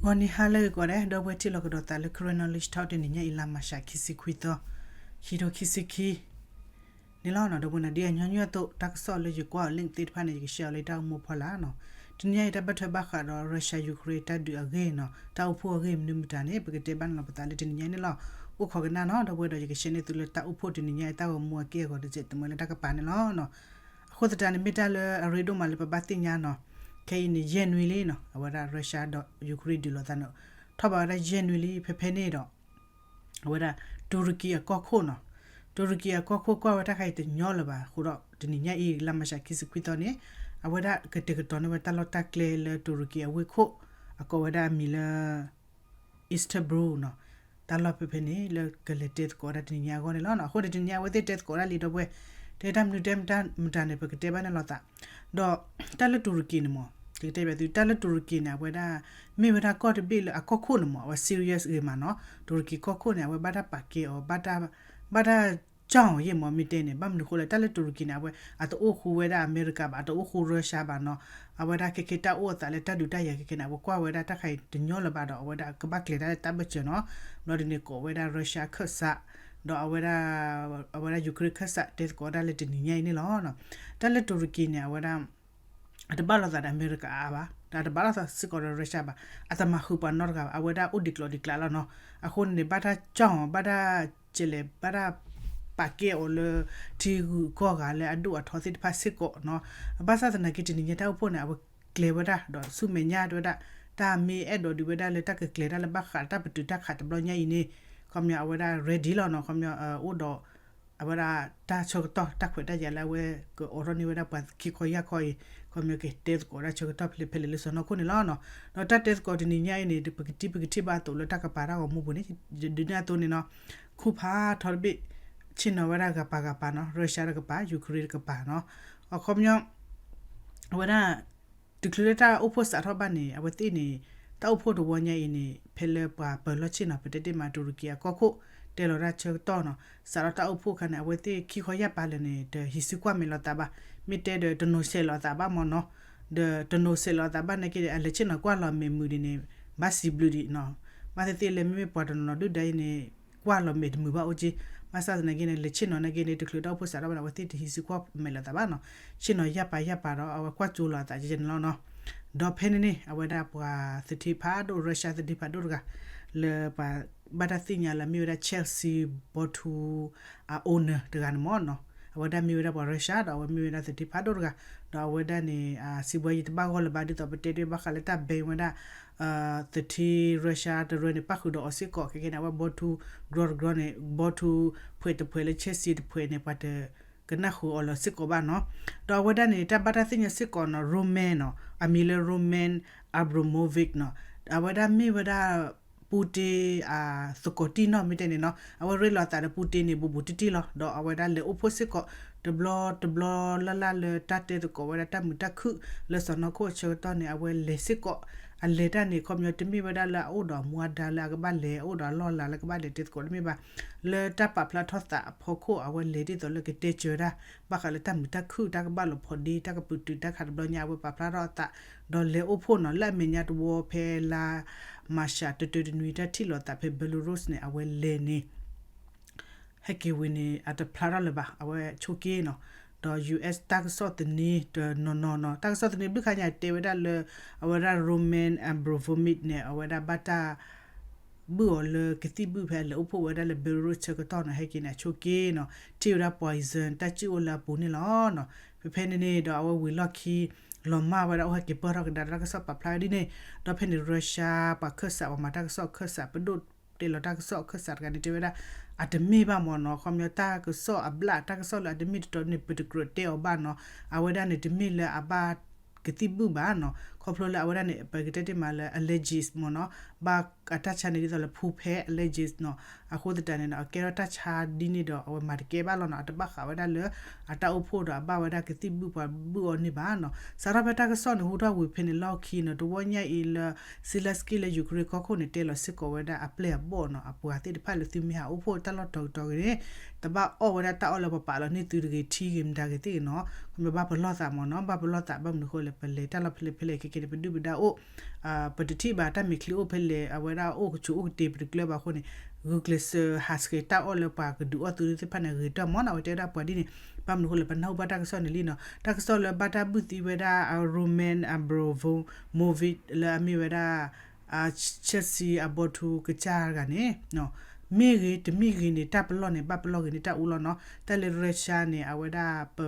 ဂီၤနံၤဟါလၢအဂ့ၤကိးဂၤဒဲး ဒီပုၢ်ဝဲၢ်ထံၣ်လိာ်ကဒီးသးလၢ Karen Knowledge Talk တနံၤညါအံၤ လါမၤရှး ခံဆံခွံသီ, ခံထိခံဆံခံ န့ၣ်လီၤ. ဒီပုၢ်ဝဲၢ် ဒ်အညီနုၢ်အသိး တၢ်ကစီၣ်လၢယကွၢ်အီၤ link သ့ၣ်တဖၣ်န့ၣ် ယက share အီၤလၢတၢ်အိၣ်မူအဖီလာ်နီၤ. တနံၤညါအံၤ တၢ်ဘၣ်ထွဲဘၣ်ဃးဒီး Russia Ukraine တၢ်ဒုးအဂ့ၢ်နီၤ, တၢ်အိၣ်ဖှိၣ်အဂ့ၢ်မနုၤမတၤန့ၣ် ပကတဲဘၣ်န့ၣ်လီၤပသးလၢတနံၤညါအံၤန့ၣ်လီၤ. အိၣ်ခိးကနၣ်နီၤ ဒီပုၢ်ဝဲၢ်ဒီး ယက share န့ၢ်သုလၢတၢ်အိၣ်ဖှိၣ်တနံၤညါအံၤ တၢ်ဂီၤမူအက့ၢ်အဂီၤတစဲးတမှဲလၢတၢ်ကပၤန့ၣ်လီၤ. အဃိသတးန့ၣ် မ့ၢ်တၢ်လၢအရ့ဒိၣ်မးလၢပဘၣ်သ့ၣ်ညါနီၤ, ခဲအံၤန့ၣ် ယဲၢ်နွံလံနီၤ, အဝဲဒၣ် Russia ဒီး Ukraine ဒုးလိာ်သးန့ၣ် ထီၣ်ဘးဝဲဒၣ်ယဲၢ်နွံလံ. ဖဲဖဲန့ၣ်ဒီး အဝဲဒၣ် တူရကံအကီၢ်ခိၣ်နီၤ, တူရကံအကီၢ်ခိၣ်ကွၢ်ဝဲတၢ်ခါအံၤတညီလၢၤဘၣ်အဃိဒီး တနံၤညါအံၤ လါမၤရှးခံဆံခွံသီန့ၣ် အဝဲဒၣ်ကတဲာ်ကတီၤန့ၢ်ဝဲတၢ်လီၢ်တၢ်ကျဲလၢတူရကံအဝ့ၢ်ခိၣ် အကိးဝဲဒၣ်အမံၤလၢ Istanbul နီၤ, တၢ်လီၢ်ဖဲဖဲန့ၣ် လၢကလဲၤတဲသကိးဒၣ်တနံၤညါအဂီၢ်န့ၣ်လီၤ. အဃိန့ၣ် တနံၤညါအဝဲသ့ၣ်တဲသကိးဒၣ်လံ ဒီပုၢ်ဝဲၢ်, တဲတၢ်မနုၤတဲမတၤန့ၣ် ပကတဲဘၣ်န့ၣ်လီၤသး. ဒီးတၢ်လၢတူရကံန့ၣ်မ့ၢ် ကတဲဘၣ်သု တၢ်လၢတူရကံန့ၣ် အဝဲဒၣ် မ့ၢ်ဝဲဒၣ်ကီၢ်တဘ့ၣ်လၢအကီၢ်ခိၣ်န့ၣ်မ့ၢ် အဝဲ serious ဂ့ၤမးနီၤ. တူရကံကီၢ်ခိၣ်န့ၣ် အဝဲဘၣ်တၢ်ပာ်ကဲအီၤ ဘၣ်တၢ် ဘၣ်တၢ်ကၠီၣ်အီၤယဲၢ်မ့ၢ်မ့ၢ်တဲန့ၣ် ဘၣ်မနုၤအဃိလဲၣ် တၢ်လၢတူရကံန့ၣ် အဝဲ အတအိၣ်ဃူဝဲဒၣ်အမဲရကၤဘၣ် အတအိၣ်ဃူ Russia ဘၣ်နီၤ. အဝဲဒၣ်ခဲကဲတၢ်အိၣ်အသးလၢတၢ်ဒုးတၢ်ယၤခဲကဲန့ၣ် အဝဲကွၢ်ဝဲဒၣ်တၢ်ခါအံၤတညီလၢၤဘၣ်ဒီး အဝဲဒၣ်ကဘၣ်ကျဲၤတၢ်လၢတၢ်ဘၢၣ်စၢၤနီၤ. ဘျီဒ်န့ၣ် ကိးဝဲဒၣ် Russia ခၢၣ်စး ဒီးအဝဲဒၣ် အဝဲဒၣ် Ukraine ခၢၣ်စး တဲသကိးဒၣ်လၢတနံၤညါအံၤန့ၣ်လီၤ. တၢ်လၢတူရကံန့ၣ် အဝဲဒၣ် အတဘၣ်လိာ်သးဒီးအမဲရကၤအါအါဘၣ်, ဒီးအတဘၣ်လိာ်သးစ့ၢ်ကီးဒီး Russia ဘၣ်, အတမၤဃုာ်ပှၤနီတဂၤဘၣ်, အဝဲဒၣ်အိၣ်ဒံးကျိၤဒံးကျါလီၤနီၤ. အဃိန့ၣ်န့ၣ် ဘၣ်တၢ်ကၠီၣ်အီၤ ဘၣ်တၢ်ကလဲၤ ဘၣ်တၢ်ပာ်ကဲအီၤလၢ ထံဂုၤကီၢ်ဂၤလၢအဒိၣ်အထီသ့ၣ်တဖၣ်စ့ၢ်ကီးနီၤ. ဘၣ်ဆၣ်သနာ်က့ တနံၤညါတၢ်အိၣ်ဖှိၣ်န့ၣ် အဝဲကျဲၤဝဲဒၣ် ဒီးဆူမဲာ်ညါတဲဝဲဒၣ် တၢ်မ့ၢ်အဲၣ်ဒိးဒုးဝဲဒၣ်လၢတၢ်ကကျဲၤတၢ်လၢဘၣ်ဃးတၢ်ပတုာ်တၢ်ခးတဘျီညါအံၤန့ၣ် ခီပညီအဝဲဒၣ် ready လီၤနီၤ. ခီပညီအိၣ်ဒီး အဝဲဒၣ်တၢ်ဆၢကတီၢ် တၢ်ခွဲးတၢ်ယာ်လၢအဝဲကအိးထီၣ်န့ၢ်ဝဲဒၣ်ပှၤခံခီယၢ်ခီအံၤ ခီပညီကတဲသကိးဒၣ်ဆၢကတီၢ်ဖဲလဲၣ်ဖဲလဲၣ်လၢစီၤနီၢ်ခိၣ်န့ၣ်လီၤ. ဒီးတၢ်တဲသကိးတနံၤညါအံၤန့ၣ် ပကထံၣ်ပကထံၣ်ဘၣ်အသိးလၢတၢ်ကပၤတၢ်ဂီၤမူပူၤန့ၣ် ဒုးနဲၣ်အသိးန့ၣ်နီၤ ခူၣ်ဖးထီတဘ့ၣ် ဆ့ၣ်နီၤဝဲဒၣ်ဂၤပၤဂၤပၤနီၤ Russia တကပၤ Ukraine တကပၤနီၤ. အခီပညီ အဝဲဒၣ် တချုးလၢတၢ်အိၣ်ဖှိၣ်စးထီၣ်ဘၣ်န့ၣ် အဝဲသ့ၣ်န့ၣ် တၢ်အိၣ်ဖှိၣ်တဝီညါအံၤန့ၣ် ဖဲလၢပှၤပၢၤလီၢ်ဆ့ၣ်နီၤ ပတဲတ့ၢ်မး တူရကံအကီၢ်ခိၣ် တဲလီၤတၢ်ဆၢကတီၢ်နီၤ စးထီၣ်တၢ်အိၣ်ဖှိၣ်အခါန့ၣ် အဝဲသ့ၣ်ခံခီယၢ်ပၤလဲၣ်န့ၣ် တဟံးစုကွၢ်မဲာ်လိာ်သးဘၣ်. မ့ၢ်တဲဒီးတနိးစဲးလိာ်သးဘၣ်မ့ၢ်နီၤ. ဒီးတနိးစဲးလိာ်သးဘၣ်နာ်က့ဒီး အလဲၤဆ့ၣ်နီၤကွၢ်လီၤမဲာ်မုာ်ဒ်န့ၣ် ဘၣ်စံးဘျုးဒံးနီၤ. ဘၣ်သ့ၣ်သ့ၣ်လၢမ့မ့ၢ်ပှၤတနီၤနီၤဒုၣ်ဒါအံၤန့ၣ် ကွၢ်လီၤမဲာ်တမုာ်ဘၣ်အိၣ်က့. ဘၣ်ဆၣ်သနာ်က့န့ၣ် လဲၤဆ့ၣ်နီၤနာ်က့န့ၣ် တချုးတၢ်အိၣ်ဖှိၣ်စးထီၣ်ဘၣ်န့ၣ် အဝဲသ့ၣ်တဟံးစုကွၢ်မဲာ်လိာ်သးဘၣ်နီၤ. ဆ့ၣ်နီၤယၢ်ပၤယၢ်ပၤဒီး အဝဲကွၢ်ကၠိလီၤအသးကဲန့ၣ်လီၤနီၤ. ဒီးဖဲန့ၣ်န့ၣ် အဝဲဒၣ်ပှၤသထ့ဖးဒိၣ် Russia သထ့ဖးဒိၣ်တဂၤ လၢပှၤဘၣ်တၢ်သ့ၣ်ညါလၢမ့ၢ်ဝဲဒၣ် Chelsea Bottle အ owner တဂၤန့ၣ်မ့ၢ်နီၤ. အဝဲဒၣ်မ့ၢ်ဝဲဒၣ်ပှၤ Russia ဒီးအဝဲမ့ၢ်ဝဲဒၣ်သထ့ဖးဒိၣ်တဂၤ ဒီးအဝဲဒၣ်န့ၣ် စံးဘှီယံၤတဘၣ်ဂီၢ်လၢၤဘၣ် ဒ်သိးပတဲတ့ၢ်ဘၣ်ဃးလၢတၢ် ban ဝဲဒၣ် သထ့ Russia တရၢန့ၣ် ပၣ်ဃုာ်ဒီးအီၤစ့ၢ်ကီး ခဲကဲန့ၣ် အဝဲ bottle ကြီတကြီန့ၣ် bottle ဖှဲးတဖှဲးလၢ Chelsea တဖှဲးန့ၣ် ပှၤတကနၣ်ဃုာ်အီၤလၢၤစ့ၢ်ကီးဘၣ်နီၤ. ဒီးအဝဲဒၣ်န့ၣ် တၢ်ဘၣ်တၢ်သ့ၣ်ညါစ့ၢ်ကီးနီၤ Roman နီၤ အမံၤလၢ Roman Abramovich နီၤ အဝဲဒၣ်မ့ၢ်ဝဲဒၣ် Putin အသကိးတံၢ်နီၢ်မ့ၢ်တဲန့ၣ်နီၤ အဝဲရ့လိာ်သးဒီး Putin န့ၣ် ဘူးဘူးတံၢ်တံၢ်လီၤ. ဒီးအဝဲဒၣ်လဲၤအိၣ်ဖှိၣ်စ့ၢ်ကီး တဘျီတဘျီလၢ်လၢ်လၢတၢ်တဲသကိးဝဲဒၣ်တၢ်မုာ်တၢ်ခုၣ်လၢစီၤနီၢ်ခိၣ်အဆၢကတီၢ်န့ၣ် အဝဲလဲၤစ့ၢ်ကီး အလဲၤတၢ်န့ၣ် ခီပညီတမ့ၢ်ဝဲဒၣ်လၢအအိၣ်ဒီးအမူအဒါလၢအကဘၣ်လဲၤ အအိၣ်ဒီးအလီၢ်အလၤလၢကဘၣ်လဲၤတဲသကိးတမ့ၢ်ဘၣ်. လၢတၢ်ပာ်ဖျါထီၣ်သးအဖီခိၣ် အဝဲလဲၤဒ်သိးလၢကတဲစၢၤဒၣ် ဘၣ်ဃးလၢတၢ်မုာ်တၢ်ခုၣ် တၢ်ကဘၣ်လိာ်ဖိးဒ့ တၢ်ကပတုာ်တၢ်ခးတဘျီညါ အဝဲပာ်ဖျါထီၣ်အသး ဒီးလဲၤအိၣ်ဖှိၣ်နီၤ လၢအမဲာ်ညါတဝီဖဲလါမၤရှး တတၢတနွံ တၢ်ထံၣ်လိာ်သးဖဲ Belarus န့ၣ် အဝဲလဲၤန့ၣ် ဟဲက့ၤဝံၤန့ၣ် အတဖျါထီၣ်လၢၤဘၣ် အဝဲဆိးက့နီၤ. ဒီး US တၢ်ကစီၣ်သန့တနီၤနီၤနီၤ တၢ်ကစီၣ်သန့ဘျုးခါညါတဲဝဲဒၣ်လၢ အဝဲဒၣ် Roman Abramovich န့ၣ် အဝဲဒၣ်ဘၣ်တၢ် ဘုၣ်အီၤလၢကသံၣ်ဘုၣ်ဖဲအလဲၤအိၣ်ဖှိၣ်ဝဲဒၣ်လၢ Belarus ဆၢကတီၢ်နီၤ ဟဲက့ၤန့ၣ် အဆိးက့နီၤ ထံၣ်ဝဲဒၣ် poison တၢ်စုၣ်အိၣ်လၢအပူၤန့ၣ်လီၤ. ဖဲဖဲန့ၣ်န့ၣ်ဒီးအဝဲဝံၤလီၢ်ခံ လီၤမၢ်ဝဲဒၣ်အိၣ်ဟဲက့ၤပၢၢ်ထီၣ်ကဒါတၢ်ကစီၣ်ပာ်ဖျါဝဲဒ်န့ၣ် ဒီးဖဲန့ၣ် Russia ပှၤခၢၣ်စး ပှၤမၤတၢ်ကစီၣ်ခၢၣ်စး ပဒိၣ်တဲလီၤတၢ်ကစီၣ်ခၢၣ်စးတဂၤန့ၣ် တဲဝဲဒၣ် အတမ့ၢ်ဘၣ်မ့ၢ်နီၤ ခီပညီတၢ်ကစီၣ်အဘျၣ် တၢ်ကစီၣ်လၢအတမ့ၢ်တတီန့ၣ် ပတကြၢးတဲအီၤဘၣ်နီၤ အဝဲဒၣ်န့ၣ် တမ့ၢ်လၢအဘၣ်ကသံၣ်ဘုၣ်ဘၣ်နီၤ ခီဖျိလၢအဝဲဒၣ်န့ၣ် ပကတဲတ့ၢ်မးလၢ allergies မ့ၢ်နီၤ ဘၣ်အတၢ်ဆါန့ၣ်ဒ်သိးလၢ ဖူဖဲ allergies နီၤ အဃိသတးန့ၣ်နီၤ အကဲထီၣ်တၢ်ဆါဒ်န့ၣ်ဒီး အဝဲမၤတကဲဘၣ်လီၤနီၤ, အတဘၣ်ဃးဝဲဒၣ်လၢ အတၢ်အိၣ်ဖှိၣ်ဒီးအဘၣ်ဝဲဒၣ်ကသံၣ်ဘုၣ်ပှၤဘုၣ်အီၤန့ၣ်ဘၣ်နီၤ. စးထီၣ်ဖဲတၢ်ကစီၣ်န့ၣ် ဟူထီၣ်ဝံၤဖဲန့ၣ်လီၢ်ခံနီၤ, တဝီညါအံၤလၢ Zelensky လၢ Ukraine ကီၢ်ခိၣ်န့ၣ် တဲလီၤစ့ၢ်ကီးဝဲဒၣ်အပျဲၢ်အဘီၣ်နီၤ, အပှၤသ့ၣ်တဖၣ်လၢသုမ့ၢ်ဟးအိၣ်ဖှိၣ်တၢ်လီၢ်တီၤကတီၤဂ့ၤန့ၣ် တဘၣ်အီၣ်ဝဲဒၣ်တၢ်အီၣ်လၢပှၤပာ်လီၤန့ၢ်သုတဂ့ၤ, ထံဂ့ၤမတၤဂ့ၤသ့ၣ်ဂ့ၤနီၤ, ခီမ့ၢ်ဘၣ်ပလီၢ်သးမ့ၢ်နီၤ, ဘၣ်ပလီၢ်သး ဘၣ်မနုၤအဃိလဲၣ် ပလဲၤတၢ်လီၢ်ဖဲလဲၣ်ဖဲလဲၣ်ခဲကဲန့ၣ် ပဒုၣ်ပဒါအိၣ် ပတထံၣ်ဘၣ်တၢ်မဲာ်ချံအိၣ်ဖဲလဲၣ်, အဝဲဒၣ်အိၣ်ကဆိးအိၣ်ကတ့ၤပတကျၢၤဘၣ်အဃိန့ၣ် ဂုာ်ကျဲးစၢးဟးဆှဲးတၢ်အီၣ်လၢပှၤကဒုးအီၣ်သုသ့ၣ်တဖၣ်န့ၣ် ဂ့ၤတၢ်မ့ၢ်နီၤ, အဝဲတဲဝဲဒၣ်ပှၤဒ်န့ၣ်, ဘၣ်မနုၤအဃိလဲၣ် ပနၢ်ဟူဘၣ်တၢ်ကစီၣ်န့ၣ်လံနီၤ, တၢ်ကစီၣ်လၢဘၣ်တၢ်ဘုၣ်သံဝဲဒၣ် Roman Abramovich လၢအမ့ၢ်ဝဲဒၣ် Chelsea အဘီထူကစၢ်တဂၤန့ၣ် မ့ၢ်ဂ့ၤတမ့ၢ်ဂ့ၤန့ၣ် တၢ်ပလီၢ်န့ၣ် ဘၣ်ပလီၢ်ဂ့ၤန့ၣ်တၢ်အူလီၤနီၤ, တၢ်လၢ Russia န့ၣ် အဝဲဒၣ်ပ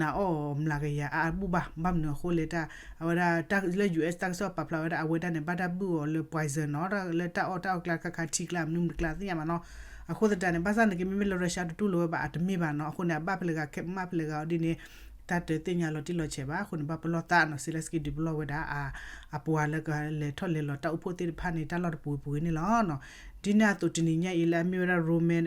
နာ်အီၣ်မျးကယၤအါအါဘူၣ်ဘၣ်, ဘၣ်မနုၤအဃိလဲၣ်တၢ် အဝဲဒၣ်လၢ US တၢ်ကစီၣ်ပာ်ဖျါဝဲဒၣ် အဝဲဒၣ်န့ၣ် ဘၣ်တၢ်ဘုၣ်အီၤလၢ poison နီၤ, လၢတၢ်အီၣ်တၢ်အီၣ်ကျါတခါခါထံကျါ မနုၤမတၤကျါသ့ၣ်ညါဘၣ်နီၤ, အဃိသတးန့ၣ် ဘၣ်ဆၣ်သနာ်က့ မ့မ့ၢ်လၢ Russia တတူၢ်လိာ်ဝဲဘၣ် အတမ့ၢ်ဘၣ်နီၤ, အဃိန့ၣ် အဘၣ်ဖဲလဲၣ်ဂၤခဲမးဖဲလဲၣ်ဂၤအီၤဒ်န့ၣ် တၢ်တသ့ၣ်ညါလီၤတံၢ်လီၤဆဲးဘၣ်, အဃိန့ၣ် ဘၣ်ပလီၢ်သးနီၤ, Zelensky ဒုးပလီၢ်ဝဲဒၣ် အပှၤလၢကလဲၤထီၣ်လဲၤလီၤတၢ်အိၣ်ဖှိၣ်သ့ၣ်တဖၣ်န့ၣ် တၢ်လီၢ်တပူၤပူၤဂ့ၤန့ၣ်လီၤနီၤ, ဒ်န့ၣ်အသိးတနံၤညါအံၤလၢအမ့ၢ်ဝဲဒၣ် Roman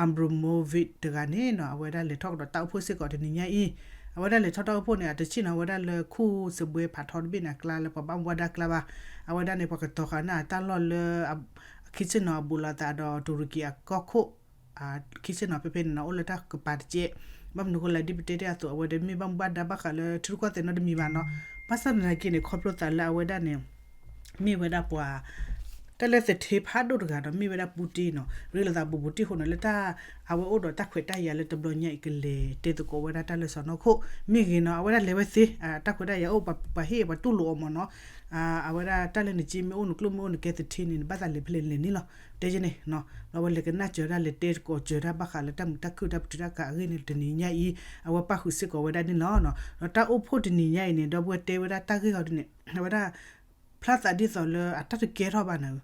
Abramovich တဂၤန့ၣ်နီၤ, အဝဲဒၣ်လဲၤထီၣ်ကဒီးတၢ်အိၣ်ဖှိၣ်စ့ၢ်ကီးတနံၤညါအံၤ, အဝဲဒၣ်လဲၤထီၣ်တၢ်အိၣ်ဖှိၣ်န့ၣ် အတဆ့ၣ်နီၤဝဲဒၣ်လၢခူၣ်စပွဲဖးထီတဘ့ၣ်န့ၣ်အကျါလၢပှၤဘၣ်မူဘၣ်ဒါကျါဘၣ်, အဝဲဒၣ်န့ၣ် ပှၤကတီၤဃာ်န့ၢ်အတၢ်လီၢ်လၢ ခံဆ့ၣ်နီၤအဘူးလိာ်သးဒီး တူရကံအကီၢ်ခိၣ် ခံဆ့ၣ်နီၤဖဲဖဲန့ၣ်နီၤ အိၣ်လၢတၢ်ကပၤတကဲး, ဘၣ်မနုၤအဃိလဲၣ် ဒ်ပတဲတ့ၢ်အသိး အဝဲတမ့ၢ်ဘၣ်မူဘၣ်ဒါဘၣ်ဃးလၢထံရူၢ်ကီၢ်သဲးနီတမံၤဘၣ်နီၤ, ဘၣ်ဆၣ်သနာ်က့န့ၣ် ခီဖျိသးလၢအဝဲဒၣ်န့ၣ် မ့ၢ်ဝဲဒၣ်ပှၤ တၢ်လၢသထ့ဖးဒိၣ်တဂၤဒီး မ့ၢ်ဝဲဒၣ်ပူတ့နီၤ, ရ့လိာ်သးဘူးဘူးတံၢ်ဃိနီၤ လၢတၢ် အဝဲအိၣ်ဒီးတၢ်ခွဲးတၢ်ယာ်လၢတဘျီညါအံၤကလဲၤတဲသကိးဝဲဒၣ်တၢ်လၢစီၢ်နီၤခိၣ် မ့ၢ်ဂ့ၤနီၤ, အဝဲဒၣ်လဲၤဝဲသ့ တၢ်ခွဲးတၢ်ယာ်အိၣ် ပှၤဟ့ၣ်ပှၤတူၢ်လိာ်အီၤမ့ၢ်နီၤ, အဝဲဒၣ်တၢ်လၢနစ့မ့ၢ်အိၣ်နကျိၣ်မ့ၢ်အိၣ်နကဲသထ့န့ၣ် နဘၣ်သးလဲၤဖဲလဲၣ်လဲၤန့ၣ်လီၤ, တဲယဲန့ၣ်, ဒီးအဝဲလဲၤကနၣ်စၢၤတၢ်လဲၤတဲသကိးစၢၤတၢ်ဘၣ်ဃးလၢတၢ်မုာ်တၢ်ခုၣ်တၢ်ပတုာ်တၢ်ခးအဂ့ၢ်န့ၣ် တနံၤညါအံၤ အဝဲပၣ်ဃုာ်စ့ၢ်ကီးဝဲဒၣ်န့ၣ်လီၤ, ဒီးတၢ်အိၣ်ဖှိၣ်တနံၤညါအံၤန့ၣ် ဒီပုၢ်ဝဲၢ်တဲဝဲဒၣ်တၢ်ဂ့ၢ်ဂီၤဒ်န့ၣ် အဝဲဒၣ် ဖျါသးဒ်သိးလၢအတၢ်တကဲထီၣ်ဘၣ်န့ၣ်,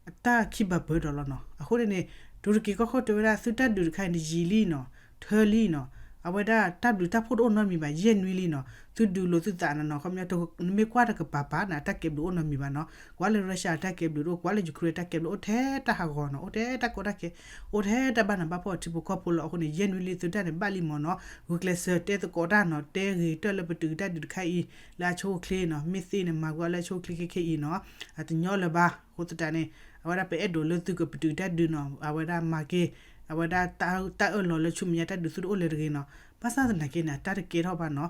အတၢ်ခံဘၣ်ပၢၢ်ဒီးလီၤနီၤ, အဃိန့ၣ်န့ၣ် တူရကံကီၢ်ခိၣ်တဲဝဲဒၣ် သုတၢ်ဒုးတခါအံၤန့ၣ် ယံာ်လံနီၤ, ထၢလံနီၤ, အဝဲဒၣ်တၢ်ဘျုးတၢ်ဖှိၣ်တအိၣ်နီတမံၤဘၣ်, ယဲၢ်နွံလံနီၤ, သုဒုးလိာ်သုသးနီၤနီၤ, ခီပညီ နမ့ၢ်ကွၢ်တကပၤပၤန့ၣ် အတၢ်ကဲဘျုးအိၣ်နီတမံၤဘၣ်နီၤ, ကွၢ်လၢ Russia အတၢ်ကဲဘျုးတအိၣ်, ကွၢ်လၢ Ukraine အတၢ်ကဲဘျုးတအိၣ်, အိၣ်ထဲတၢ်ဟးဂီၤနီၤ, အိၣ်ထဲတၢ်ကဲ, အိၣ်ထဲတၢ်ဘၣ်နးဘၣ်ဖှီၣ်ထံဖိကီၢ်ဖိလီၤ, အဃိန့ၣ် ယဲၢ်နွံလံသုတၢ်န့ၣ်ဘၣ်လံမ့ၢ်နီၤ, ဂုာ်ကျဲးစၢးတဲသကိးတၢ်နီၤ, တဲဂ့ၤတၢၢ်လၢပတုာ်က့ၤတၢ်ဒုးတခါအံၤ လၢအဆိအချ့နီၤ, မ့ၢ်သ့န့ၣ် မၤကွၢ်လၢအဆိအချ့ခဲခဲအံၤနီၤ, အတညီလၢၤဘၣ်, အဃိသတးန့ၣ် အဝဲဒၣ်ပအဲၣ်ဒိးလၢသုကပတုာ်တၢ်ဒုးနီၤ, အဝဲဒၣ်မၤက့ၤ, အဝဲဒၣ်တၢ်အၢၣ်လီၤလၢဆူမဲာ်ညါတၢ်ဒုးသုတအိၣ်လၢၤတဂ့ၤနီၤ, ဘၣ်ဆၣ်သနာ်က့န့ၣ် အတၢ်တကဲထီၣ်ဘၣ်နီၤ,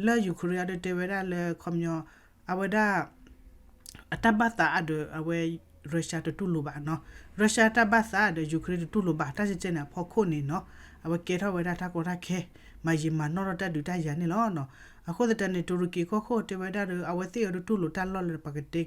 လၢ Ukraine အဒိတဲဝဲဒၣ်လၢခီပညီ အဝဲဒၣ် အတၢ်ဘၣ်သးအါဒီး အဝဲ Russia တတူၢ်လိာ်ဘၣ်နီၤ, Russia တၢ်ဘၣ်သးဒီး Ukraine တတူၢ်လိာ်ဘၣ်, တၢ်ကဲကဲန့ၣ် အဖီခိၣ်န့ၣ်နီၤ, အဝဲကဲထီၣ်ဝဲဒၣ်တၢ်ကီတၢ်ခဲ, မၤယံာ်မၤနီၢ်ထီၣ်တၢ်ဒုးတၢ်ယၤန့ၣ်လီၤနီၤ, အဃိသတးန့ၣ် တူရကံကီၢ်ခိၣ်တဲဝဲဒၣ်ဒီး အဝဲသ့ၣ်အံၤတတူၢ်လိာ်တၢ်လီၢ်လၢပှၤကတဲ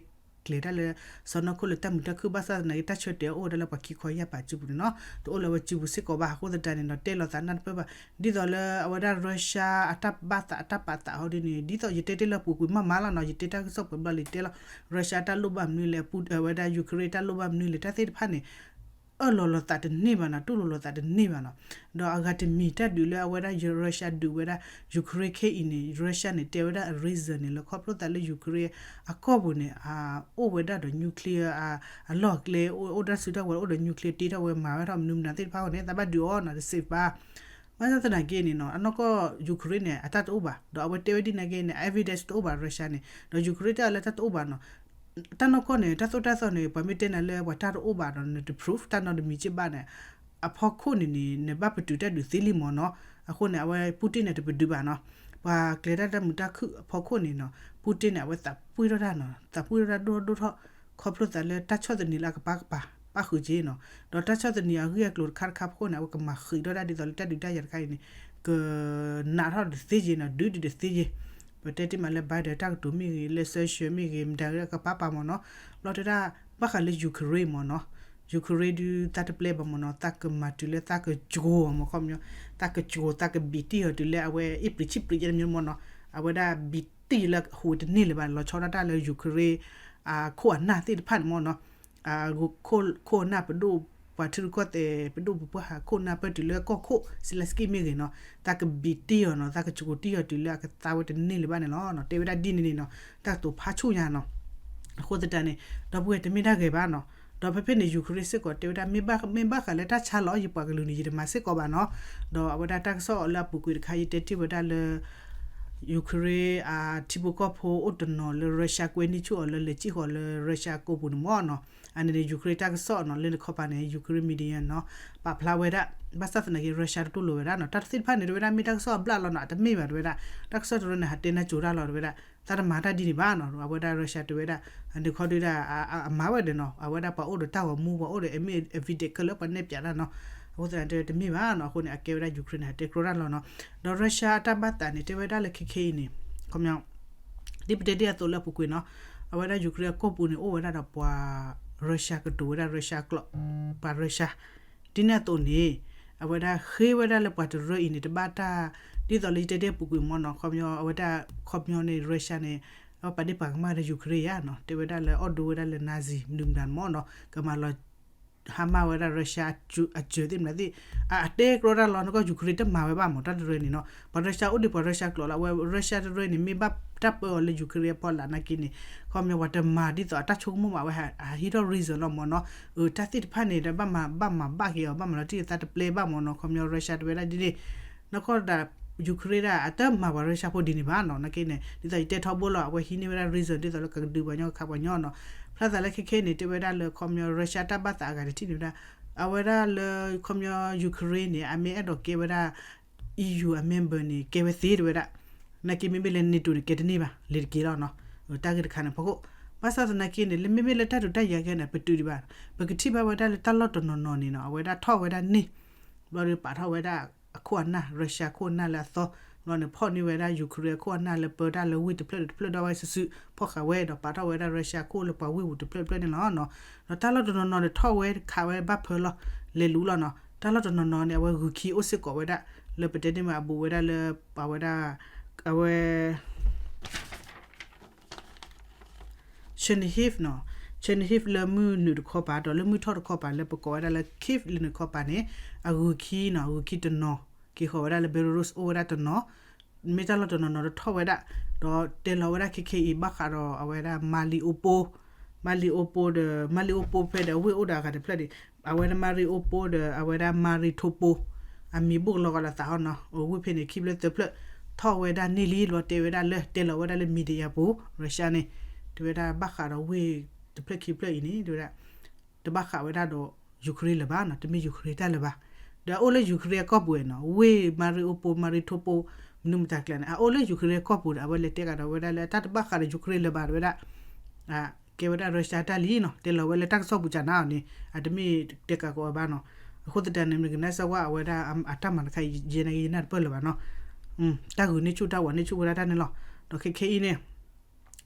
ကျဲၤတၢ်လၢ စီၢ်နီၤခိၣ်လၢတၢ်မုာ်တၢ်ခုၣ် ဘၣ်ဆၣ်သနာ်က့ တၢ်ဆၢတဲာ်အအိၣ်ဝဲဒၣ်လၢပှၤခံခီယၢ်ပၤစုပူၤန့ၣ်နီၤ, တအိၣ်လၢအဝဲစုပူၤစ့ၢ်ကီးဘၣ်, အဃိသတးန့ၣ်ဒီး တဲလိာ်သးနၢ်တပၢၢ်ဘၣ်, ဒ်သိးလၢအဝဲဒၣ် Russia အတၢ်ဘၣ်သးအတၢ်ပာ်သးဟီဒ်န့ၣ် ဒ်သိးယတဲတ့ၢ်လၢပူၤကွံာ်မးမးလီၤနီၤ, ယတဲတၢ်ကစီၣ်ပှဲၤဘျီလံတဲလီၤ, Russia တၢ်လိၣ်ဘၣ်မနုၤလဲၣ်, အဝဲဒၣ် Ukraine တၢ်လိၣ်ဘၣ်မနုၤလဲၣ်, တၢ်သ့ၣ်တဖၣ်န့ၣ် အၢၣ်လီၤလိာ်သးတန့ၢ်ဘၣ်နီၤ, တူၢ်လိာ်လိာ်သးတန့ၢ်ဘၣ်နီၤ, ဒီးအဂၤတမံၤတၢ်ဒုးလၢအဝဲဒၣ် Russia ဒုးဝဲဒၣ် Ukraine ခဲအံၤန့ၣ် Russia န့ၣ် တဲဝဲဒၣ်အ reason န့ၣ် လၢခီဖျိသးလၢ Ukraine အကီၢ်ပူၤန့ၣ် အိၣ်ဝဲဒၣ်ဒီး nuclear အလီၢ်အကျဲ အိၣ်ဒၣ်စုတၢ်ဝဲ အိၣ်ဒီး nuclear တ့ထီၣ်ဝဲ မၤဝဲထီၣ်မနုၤမတၤသ့ၣ်တဖၣ်အဃိန့ၣ် သးဘၣ်ဒုးအီၤနီၤ တ safe ဘၣ်, ဘၣ်ဆၣ်သနာ်က့န့ၣ်နီၤ အနီၢ်ကီၢ် Ukraine န့ၣ် အတၢ်တအိၣ်ဘၣ်, ဒီးအဝဲတဲဝဲဒ်န့ၣ်က့န့ၣ် evidence တအိၣ်ဘၣ် Russia န့ၣ်, ဒီး Ukraine တဲအီၤလၢတၢ်တအိၣ်ဘၣ်နီၤ, တၢ်နီၢ်ကီၢ်န့ၣ် တၢ်သိၣ်တၢ်သီန့ၣ် ပှၤမ့ၢ်တဲနၤလၢပှၤတၢ်တအိၣ်ဘၣ်ဒီး နတ proof တၢ်နီတမံၤက့ဘၣ်န့ၣ်, အဖီခိၣ်န့ၣ်န့ၣ် နဘၣ်ပတုာ်တၢ်ဒုးသ့လံမ့ၢ်နီၤ, အဃိန့ၣ် အဝဲ Putin န့ၣ် တပတုာ်ဘၣ်နီၤ, ပှၤကျဲၤတၢ်တၢ်မုာ်တၢ်ခုၣ်အဖီခိၣ်န့ၣ်နီၤ Putin န့ၣ် အဝဲသးပှံၢ်ထီၣ်တၢ်နီၤ, သးပှံၢ်ထီၣ်တၢ်ဒိၣ်ထီၣ်ဒိၣ်ထီၣ်, ခီဖျိသးလၢတၢ်ဆီၣ်သနံးလၢအကပၤကပၤ ပၣ်ဃုာ်က့နီၤ, ဒီးတၢ်ဆီၣ်သနံးအဂ့ၢ်အကျိၤတခါတခါဖီခိၣ်န့ၣ် အဝဲကမၤဃံးထီၣ်တၢ်ဒ်သိးလၢတၢ်ဒုးတၢ်ယၤတခါအံၤန့ၣ် ကနးထီၣ်တသ့က့နီၤ, ဒုးဒုးတသ့က့, ပတဲတ့ၢ်မးလၢ Biden တၢ်ကတိၤမ့ၢ်ဂ့ၤ, လၢ sanction မ့ၢ်ဂ့ၤ, မတၤဂ့ၤကပၤပၤမ့ၢ်နီၤ, ဘျီတဲဒၣ် ဘၣ်ဃးလၢ Ukraine မ့ၢ်နီၤ, Ukraine ဒုးသးတပျဲဘၣ်မ့ၢ်နီၤ, သးကမၤတုၤလၢသးကစှိၤမ့ၢ်ခီပညီ, သးကစှိၤ သးကဘံးတံၢ်အီၤတုၤလၢအဝဲ အ့ၣ်ပျံၤဆံၣ်ပျံၤယဲၢ်တမံၤမ့ၢ်နီၤ, အဝဲဒၣ်ဘံးတံၢ်လၢအဟူးတန့ၢ်လၢၤဘၣ်, လီၤဆီဒၣ်တၢ်လၢ Ukraine အခိၣ်အနၢ်သ့ၣ်တဖၣ်န့ၣ်မ့ၢ်နီၤ, ခိၣ်အနၢ်ပဒိၣ် ပှၤထံရူၢ်ကီၢ်သဲး ပဒိၣ်ပပှၢ်ဟးခိၣ်နၢ်ပၢၢ်တုၤလၢကီၢ်ခိၣ် Zelensky မ့ၢ်ဂ့ၤနီၤ, သးကဘံးတံၢ်အီၤနီၤ, သးကစှိၤတံၢ်အီၤတုၤလၢအကသါဝဲတန့ၢ်လၢၤဘၣ်န့ၣ်လီၤ. တဲဝဲဒၣ်ဒ်န့ၣ်န့ၣ်နီၤ, တၢ်ကတိၤဖးဆူၣ်ညါနီၤ, အဃိသတးန့ၣ် ဒီပုၢ်ဝဲၢ်တမ့ၢ်တၢ်ဂ့ၤဘၣ်နီၤ ဒီးဖဲဖဲန့ၣ် Ukraine စ့ၢ်ကီးတဲဝဲဒၣ် မ့ၢ်ဘၣ်ဃးလၢတၢ်ဆါလီၤ ယပှၤကလုာ်န့ၣ် ယတမၤစ့ၢ်ကီးဘၣ်နီၤ. ဒီးအဝဲဒၣ်တၢ်ကစီၣ်လၢအပူၤကွံာ်တခါ ယတဲတ့ၢ်ဝဲဒၣ်လၢ Ukraine အထံဖိကီၢ်ဖိအိၣ်တနီၤလၢ Russia ကွဲန့ၢ်ဆူၣ်အီၤလၢလဲၤစံၣ်ဃီၤလၢ Russia ကိးပူၤန့ၣ်မ့ၢ်နီၤ. အန့ၣ်န့ၣ် Ukraine တၢ်ကစီၣ်နီၤ လၢနခီပၤန့ၣ် Ukraine media နီၤ ပာ်ဖျါဝဲဒၣ် ဘၣ်ဆၣ်သနာ်က့ Russia တတူၢ်လိာ်ဝဲဒၣ်နီၤ. တၢ်တသ့ၣ်တဖၣ်န့ၣ် တဲဝဲဒၣ်မ့ၢ်တၢ်ကစီၣ်အဘျၣ်လီၤနီၤ အတမ့ၢ်ဘၣ်တဲဝဲဒၣ် တၢ်ကစီၣ်တရၢန့ၣ် ဟးတဲနၢ်ကၠိတၢ်လီၤတဲဝဲဒၣ် တၢ်တမၤတၢ်ဒ်န့ၣ်ဘၣ်နီၤ. အဝဲဒၣ် Russia တဲဝဲဒၣ် အန့ၣ်ခီဒုဒၣ် အမၤဝဲဒီးနီၤ အဝဲဒၣ်ပှၤအိၣ်ဒီးတၢ်ဂီၤမူ ပှၤအိၣ်ဒီး အမ့ၢ် evidence ခဲလၢာ်ပှၤနဲၣ်ပၠးတၢ်နီၤ. အဃိသတးန့ၣ် တဲဝဲတမ့ၢ်ဘၣ်နီၤ. အဃိန့ၣ် အကဲဝဲဒၣ် Ukraine န့ၣ် ဟးတဲကျိတၢ်လီၤနီၤ. ဒီး Russia အတၢ်ဘၣ်သးန့ၣ် တဲဝဲဒၣ်လၢခဲခဲအံၤန့ၣ် ခီပညီ ဒ်ပတဲတ့ၢ်အသိးလၢအပူၤကွံာ်နီၤ အဝဲဒၣ် Ukraine အကီၢ်ပူၤန့ၣ် အိၣ်ဝဲဒၣ်ဒီးပှၤ Russia ကတိၤဝဲဒၣ် Russia ကျိာ် ပှၤ Russia ဒ်န့ၣ်အသိးန့ၣ် အဝဲဒၣ်ဃ့ဝဲဒၣ်လၢပှၤတရၢအံၤန့ၣ် တဘၣ်တၢ် ဒ်သိးလၢယတဲတ့ၢ်အပူၤကွံာ်မ့ၢ်နီၤ ခီပညီ အဝဲဒၣ်ခီပညီန့ၣ် Russia န့ၣ် အဝဲပာ်ဒ့ၣ်ပာ်ကမၣ်ဒီး Ukraine ဧါနီၤ တဲဝဲဒၣ်လၢအီၣ်ဒိဝဲဒၣ်လၢ Nazi မနုၤမတၤမ့ၢ်နီၤ ကမၤလီၤ ဟါမၢ်ဝဲဒၣ် Russia အစၢၤသ့ၣ်မနုၤသ့ၣ် အတဲကျိတၢ်လီၤ နကီၢ် Ukraine တမၤဝဲဘၣ်မ့ၢ် တၢ်တရၢန့ၣ်နီၤ ပှၤ Russia အိၣ်ဒံးပှၤ Russia ကျိာ်လီၤ အဝဲ Russia တရၢန့ၣ် မ့ၢ်ဘၣ်တၢ်ပၢအီၤလၢ Ukraine အဖီလာ်နာ်က့န့ၣ် ခီပညီ ပှၤတမၤဒ်သိးအတၢ်ဆိကမိၣ်ဘၣ် အဝဲဟးဟံးထီၣ် reason လီၤမ့ၢ်နီၤ အတၢ်သ့ၣ်တဖၣ်န့ၣ်ဒီး ဘၣ်မၤဘၣ်မၤဘၣ်က့ၤအီၤ ဘၣ်မၤလီၤတံၢ်အသးတပျဲဘၣ်မ့ၢ်နီၤ ခီပညီ Russia တဲဝဲဒၣ်ဒ်န့ၣ် နကီၢ်ဒၣ် Ukraine ဒၣ် အတမၤပှၤ Russia ဖိဒ်န့ၣ်ဘၣ်နီၤ နာ်က့န့ၣ် ဒ်သိးယတဲထီဘိလီၤ အဝဲဟံးန့ၢ်ဝဲဒၣ် reason ဒ်သိးလၢကကဒုးပှၤကညီကခးပှၤကညီနီၤ ဖျါသးလၢခဲခဲန့ၣ် တဲဝဲဒၣ်လၢခီပညီ Russia တၢ်ဘၣ်သးအဂၤတထံၣ်န့ၣ်ဝဲဒၣ် အဝဲဒၣ်လၢခီပညီ Ukraine န့ၣ် အမ့ၢ်အဲၣ်ဒိးကဲဝဲဒၣ် EU အ member န့ၣ် ကဲဝဲသ့တဲဝဲဒၣ် နာ်က့မ့မ့ၢ်လၢ NATO န့ၣ် ကဲတန့ၢ်ဘၣ် လဲၤတက့ၤလီၤနီၤ တၢ်ဂ့ၢ်တခါန့ၣ်ဖီခိၣ် ဘၣ်ဆၣ်သနာ်က့န့ၣ် လၢမ့မ့ၢ်လၢတၢ်ဒုးတၢ်ယၤကဲန့ၣ် ပတုာ်ဒံးဘၣ် ပကထံၣ်ဘၣ်ဝဲဒၣ်လၢတၢ်လီၢ်တနီၤနီၤန့ၣ်နီၤ အဝဲဒၣ်ထီၣ်ဝဲဒၣ်န့ၢ် ဘျီဒီးပာ်ထီၣ်ဝဲဒၣ်အခိၣ်အနၢ် Russia ခိၣ်အနၢ်လၢအသီ ဘျီန့ၣ် ဖီၣ်န့ၢ်ဝဲဒၣ် Ukraine အခိၣ်အနၢ်လၢပၢတၢ်လၢဝ့ၢ်တဖျၢၣ်တဖျၢၣ်ဒီးဝဲစုာ်စုာ် ဖီၣ်ဃာ်ဝဲဒီးပာ်ထီၣ်ဝဲဒၣ် Russia ခိၣ်လၢပှၤဝ့ၢ်ပူၤတဖျၢၣ်တဖျၢၣ်န့ၣ်လီၤနီၤ ဒီးတၢ်လီၢ်တနီၤနီၤန့ၣ်ထီၣ်ဝဲခးဝဲဘၣ်ဖၢလီၤ လဲၤလူၤလီၤနီၤ တၢ်လီၢ်တနီၤနီၤန့ၣ် အဝဲဂုာ်ခံအိၣ်စ့ၢ်ကီးဝဲဒၣ် လၢပတဲန့ၢ်မးအဘူးဝဲဒၣ်လၢ ပှၤဝဲဒၣ် အဝဲ Chernihiv နီၤ Chernihiv လၢမုၢ်နုာ်တခီပၤ ဒီးလၢမုၢ်ထီၣ်တခီပၤ လၢပကိးဝဲဒၣ်လၢ Kyiv လၢနခီပၤန့ၣ် အဂုာ်ခံနီၤ အဂုာ်ခံတနီၤ က့ၤဃီၤဝဲဒၣ်လၢ Belarus အိၣ်ဝဲဒၣ်တနီၤ မ့ၢ်တၢ်လီၢ်တနီၤနီၤဒီးထီၣ်ဝဲဒၣ် ဒီးတဲလီၤဝဲဒၣ်ခဲခဲအံၤ ဘၣ်ဃးဒီးအဝဲဒၣ် Mariupol Mariupol ဒီး Mariupol ဖဲဒီးဝ့ၢ်အိၣ်ဒီးအဂၤတဖျၢၣ်န့ၣ် အဝဲဒၣ် Mariupol ဒီး အဝဲဒၣ် Melitopol အမံၤဘူးကလီၤဂာ်ဒီးသးဟီနီၤ ဝ့ၢ်ဖဲန့ၣ် ခံဖျၢၣ်သၢဖျၢၣ် ထီၣ်ဝဲဒၣ်န့ၢ်လံ လီၤတဲဝဲဒၣ်လၢ တဲလီၤဝဲဒၣ်လၢ media ပူၤ Russia န့ၣ် တဲဝဲဒၣ်ဘၣ်ဃးဒီးဝ့ၢ်တဖျၢၣ်ခံဖျၢၣ်အံၤန့ၣ် တဲဝဲဒၣ် တဘၣ်ဃးဝဲဒၣ်ဒီး Ukraine လၢၤဘၣ်နီၤ တမ့ၢ် Ukraine တၢ်လၢၤဘၣ် ဒီးအအိၣ်လၢ Ukraine အကီၢ်ပူၤဝဲနီၤ ဝ့ၢ် Mariupol Mariupol မနုၤမတၤကျဲန့ၣ် အအိၣ်လၢ Ukraine အကီၢ်ပူၤဒီး အဝဲလဲၤတဲကဒီးဝဲဒၣ်လၢတၢ်တဘၣ်ဃးဒီး Ukraine လၢၤဘၣ်တဲဝဲဒၣ် ကဲဝဲဒၣ် Russia တၢ်လံနီၤ တဲလီၤဝဲလၢတၢ်ကစီၣ်ပူၤကနၤအီၤန့ၣ် အတမ့ၢ်တဲကးကီးဝဲဘၣ်နီၤ အဃိသတးန့ၣ် မ့ၢ်ကနၣ်စၢၤဝဲအဝဲဒၣ်အတၢ်မၤတခါအံၤ ယဲနာ်က့ယနၢ်တပၢၢ်လၢၤဘၣ်နီၤ တၢ်ဂုာ်န့ၢ်ဆူၣ်တၢ်ဝးန့ၢ်ဆူၣ်ဝဲဒၣ်တၢ်န့ၣ်လီၤ ဒီးခဲခဲအံၤန့ၣ်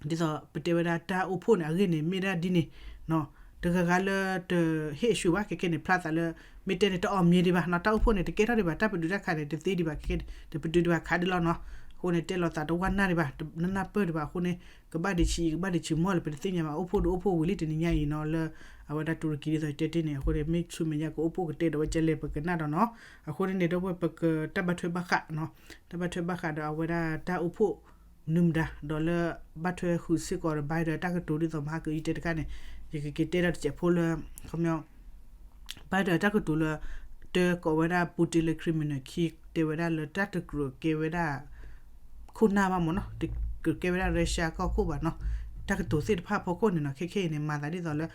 ဒ်သိးပတဲဝဲဒၣ်တၢ်အိၣ်ဖှိၣ်န့ၣ် အဂ့ၢ်န့ၣ် မ့ၢ်ဒၣ်ဒ်န့ၣ် တဂၤဂၤလၢတဟ့ၣ်အဆူၣ်ဘၣ် ခဲခဲန့ၣ် ဖျါသးလၢ မ့ၢ်တဲန့ၣ် တအီၣ်မ့ၢ်ဒံးဘၣ်နီၤ တၢ်အိၣ်ဖှိၣ်န့ၣ် တကဲထီၣ်ဒံးဘၣ် တၢ်ပတုာ်တၢ်ခးန့ၣ် တသ့ဒံးဘၣ် ခဲခဲန့ၣ် တပတုာ်ဒံးဘၣ်ခးဒံးလီၤနီၤ အဃိန့ၣ် တဲလီၤသးတဝၢ်နၢ်ဒံးဘၣ် တနၢ်ပၢၢ်ဒံးဘၣ်အဃိန့ၣ် ကဘၣ်ဒံးဆံး ကဘၣ်ဒံးဆံးမီၢ်လၢပတသ့ၣ်ညါဘၣ် အိၣ်ဖှိၣ်ဒုးအိၣ်ဖှိၣ်ဝံၤလံတနံၤညါအံၤနီၤ လၢ အဝဲဒၣ်တူရကံဒ်သိးတဲတ့ၢ်န့ၣ် အဃိန့ၣ် မ့ၢ်ဆူမဲာ်ညါကအိၣ်ဖှိၣ်ကတဲဒီးဝဲကဲလဲၣ် ပကနၣ်ဒီးနီၤ အဃိန့ၣ်န့ၣ် ဒီပုၢ်ဝဲၢ်ပကတၢ်ဘၣ်ထွဲဘၣ်ဃးနီၤ တၢ်ဘၣ်ထွဲဘၣ်ဃးဒီးအဝဲဒၣ်တၢ်အိၣ်ဖှိၣ် မနုၤမတၤ ဒီးလၢဘၣ်ထွဲဃုာ်စ့ၢ်ကီးဒီး Biden တၢ်ကတိၤဒ်သိးမဟါကအံၤတဲတခါန့ၣ် ယကက့ၤတဲဒၣ်တစဲးဖိလၢ ခီပညီ Biden တၢ်ကတိၤလၢ တဲကိးဝဲဒၣ် Putin လၢ criminal ခံ တဲဝဲဒၣ်လၢတၢ်တကြၢးကဲဝဲဒၣ် ခိၣ်နၢ်ဘၣ်မ့ၢ်နီၤ တကြၢးကဲဝဲဒၣ် Russia ကီၢ်ခိၣ်ဘၣ်နီၤ တၢ်ကတိၤသ့ၣ်တဖၣ်အဖီခိၣ်န့ၣ်နီၤ ခဲခဲအံၤန့ၣ် မၤသးဒ်သိးလၢ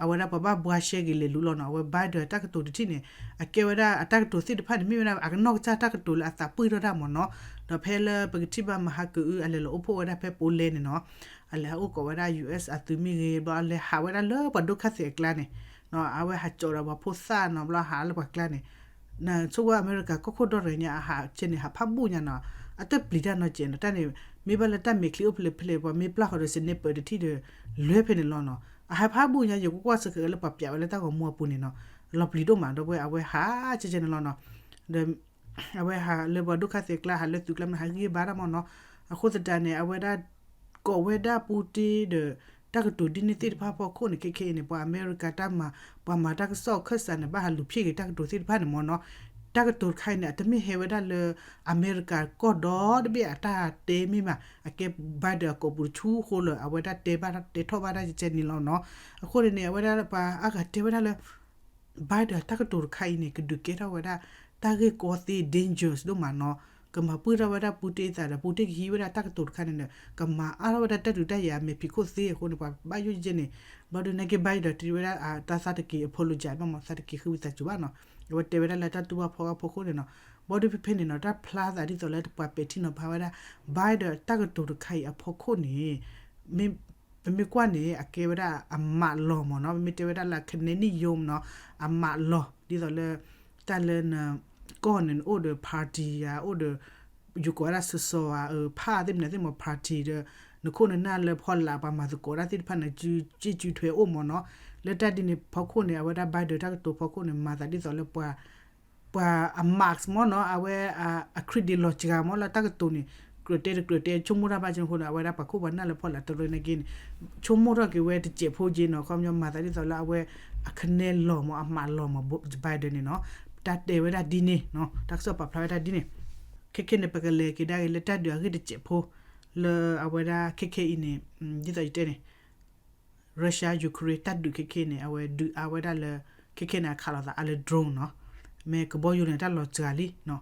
အဝဲဒၣ်ပှၤဘၣ်ဘှါရှဲက့ၤလဲၤလူၤလီၤနီၤ အဝဲ Biden တၢ်ကတိၤတထံၣ်န့ၣ် အကဲဝဲဒၣ်အတၢ်ကတိၤသ့ၣ်တဖၣ်န့ၣ် မ့ၢ်ဝဲဒၣ်အကနီၢ်ကစၢ်တၢ်ကတိၤလၢအသးပှံၢ်ထီၣ်တၢ်မ့ၢ်နီၤ ဒီးဖဲလၢပကထံၣ်ဘၣ်မဟါကအု အလဲၤလီၤအိၣ်ဖှိၣ်ဝဲဒၣ်ဖဲ Poland န့ၣ်နီၤ အလဲၤဟးအိၣ်ကိးဝဲဒၣ် US အသုးမ့ၢ်ဂ့ၤ ဘျီအလဲၤဟးဝဲဒၣ်လၢပှၤဒုက္ခသည်အကျါန့ၣ် အဝဲဟးကၠီးဒီးပှၤဖိသၣ်နီၤ ဘျီဟးလၢပှၤကျါန့ၣ် ဆိကမိၣ်အမဲရကၤကီၢ်ခိၣ်ဒီတညါ အဟးဆဲန့ၣ် ဟးဖးဘူးညါနီၤ အတပျံၤတၢ်နီတစဲးနီၤ တၢ်န့ၣ် မ့ၢ်ဘၣ်လၢတၢ်မဲာ်ချံအိၣ်ဖျဲၣ်ဖျဲၣ် ပှၤမ့ၢ်ပျၢ်ဃီဒီး sniper တထံၣ်ဒီး လဲၤဖဲန့ၣ်လီၤနီၤ အဟးဖးဘူးညါ ယကကွၢ်စ့ၢ်ကီးလၢပှၤပျးဝဲလၢတၢ်ဂီၤမူအပူၤန့ၣ်နီၤ လီၤပျံၤဒိၣ်မး ဒီပုၢ်ဝဲၢ် အဝဲဟးဆဲဆဲန့ၣ်လီၤနီၤ ဒီး အဝဲဟးလၢပှၤဒုက္ခသည်အကျါ ဟးလၢသုးကျါမ့ၢ်ဟးဂံၢ်ဘါတၢ်မ့ၢ်နီၤ အဃိသတးန့ၣ် အဝဲဒၣ် ကိးဝဲဒၣ် Putin ဒီး တၢ်ကတိၤဒ်န့ၣ်သ့ၣ်တဖၣ်အဖီခိၣ်န့ၣ် ခဲခဲအံၤန့ၣ် ပှၤအမဲရကၤတၢ်မၤ ပှၤမၤတၢ်ကစီၣ်အခၢၣ်စးန့ၣ် ဘၣ်ဟးလူၤဖျ့ၣ်က့ၤတၢ်ကတိၤသ့ၣ်တဖၣ်န့ၣ်မ့ၢ်နီၤ တၢ်ကတိၤတခါအံၤန့ၣ် အတမ့ၢ်ဟဲဝဲဒၣ်လၢ အမဲရကၤကီၢ်ဒီတဘ့ၣ်အတၢ်တဲမ့ၢ်ဘၣ်, အကဲ Biden အကိာ်ပူၤတဆူဃိလၢ အဝဲဒၣ်တဲဘၣ်တဲထီၣ်ဘၣ်တၢ်ကဲကဲန့ၣ်လီၤနီၤ. အဃိန့ၣ်န့ၣ် အဝဲဒၣ်ပှၤအါဂၤတဲဝဲဒၣ်လၢ Biden တၢ်ကတိၤတခါအံၤန့ၣ် ကဒုးကဲထီၣ်ဝဲဒၣ် တၢ်ဂ့ၢ်ကီသ့ dangerous ဒိၣ်မးနီၤ, ကမၤပှၢ်ထီၣ်ဝဲဒၣ် Putin အသးဒီး Putin ကဟံးဝဲဒၣ်တၢ်ကတိၤတခါန့ၣ်ဒီး ကမၤအါထီၣ်ဝဲဒၣ်တၢ်ဒုးတၢ်ယၤအမဲာ်ဖံးခိၣ်သ့အဃိန့ၣ် ပှၤဘၣ်ယိၣ်ယဲၢ်န့ၣ်, ဘျီဒုးနာ်က့ Biden ဒီးတဲဝဲဒၣ် တၢ်သးတက့ၤ apologize ဘၣ်မး သးတက့ၤဃုဝံသးစူၤဘၣ်နီၤ, အဝဲတဲဝဲဒၣ်လၢတၢ်တူၢ်ဘၣ်ဖီၣ်ဘၣ်ဖီခိၣ်န့ၣ်နီၤ, ဘျီဒုးဖဲဖဲန့ၣ်နီၤ တၢ်ဖျါသးဒ်သိးလၢပှၤပဲာ်ထံနီၤဖးဝဲဒၣ် Biden တၢ်ကတိၤတခါအံၤအဖီခိၣ်န့ၣ် ပမ့ၢ်ကွၢ်န့ၣ် အကဲဝဲဒၣ်အမးလီၤမးနီၤ, ပမ့ၢ်တဲဝဲဒၣ်လၢ คะแนนนิยม နီၤ, အမးလီၤ ဒ်သိးလၢ တၢ်လၢနကီၢ်န့ၣ် နအိၣ်ဒီး party ဧါ အိၣ်ဒီး ယကိးဝဲဒၣ် စီၤစီၤဧါ ဖးသ့ၣ်မနုၤသ့ၣ်မး party ဒီး နခိၣ်နနၢ်လၢဖီလာ်ပှၤမၤသကိးတၢ်သ့ၣ်တဖၣ်န့ၣ် စုစ့ၣ်စုထွဲအိၣ်မးနီၤ, လၢတၢ်ဒ်န့ၣ်ဖီခိၣ်န့ၣ် အဝဲဒၣ် Biden တၢ်ကတိၤဖီခိၣ်န့ၣ် မၤသးဒ်သိးလၢပှၤ ပှၤအ mask မးနီၤ, အဝဲ အ credit လီၤစှၤမးလၢတၢ်ကတိၤန့ၣ် ကြၢးတဲတကြၢးတဲ ဆိကမိၣ်တၢ်ဘၣ်က့ၤအဃိဒီး အဝဲဒၣ်ပှၤခိၣ်ပှၤနၢ်လၢဖီလာ်တရၢနာ်က့န့ၣ် ဆိကမိၣ်ထီၣ်က့ၤဝဲတစဲးဖိက့ၤနီၤ, ခီပညီမၤသးဒ်သိးလၢအဝဲ အ คะแนน လီၤမး အမးလီၤမး Biden န့ၣ်နီၤ, တၢ်တဲဝဲဒၣ်ဒ်န့ၣ်နီၤ, တၢ်ကစီၣ်ပာ်ဖျါဝဲဒၣ်ဒ်န့ၣ်, ခဲခဲန့ၣ် ပကလဲၤက့ၤဒၣ်က့ၤလၢတၢ်ဒုးအဂ့ၢ်တစဲးဖိ လၢအဝဲဒၣ်ခဲခဲအံၤန့ၣ် ဒ်သိးယတဲန့ၣ် Russia Ukraine တၢ်ဒုးခဲခဲန့ၣ် အဝဲဒုးအါဝဲဒၣ်လၢ ခဲခဲန့ၣ် အခးလိာ်သးအါလၢ drone နီၤ, မ့ၢ်ကဘီယူၤန့ၣ် တၢ်လီၤစှၤလံနီၤ,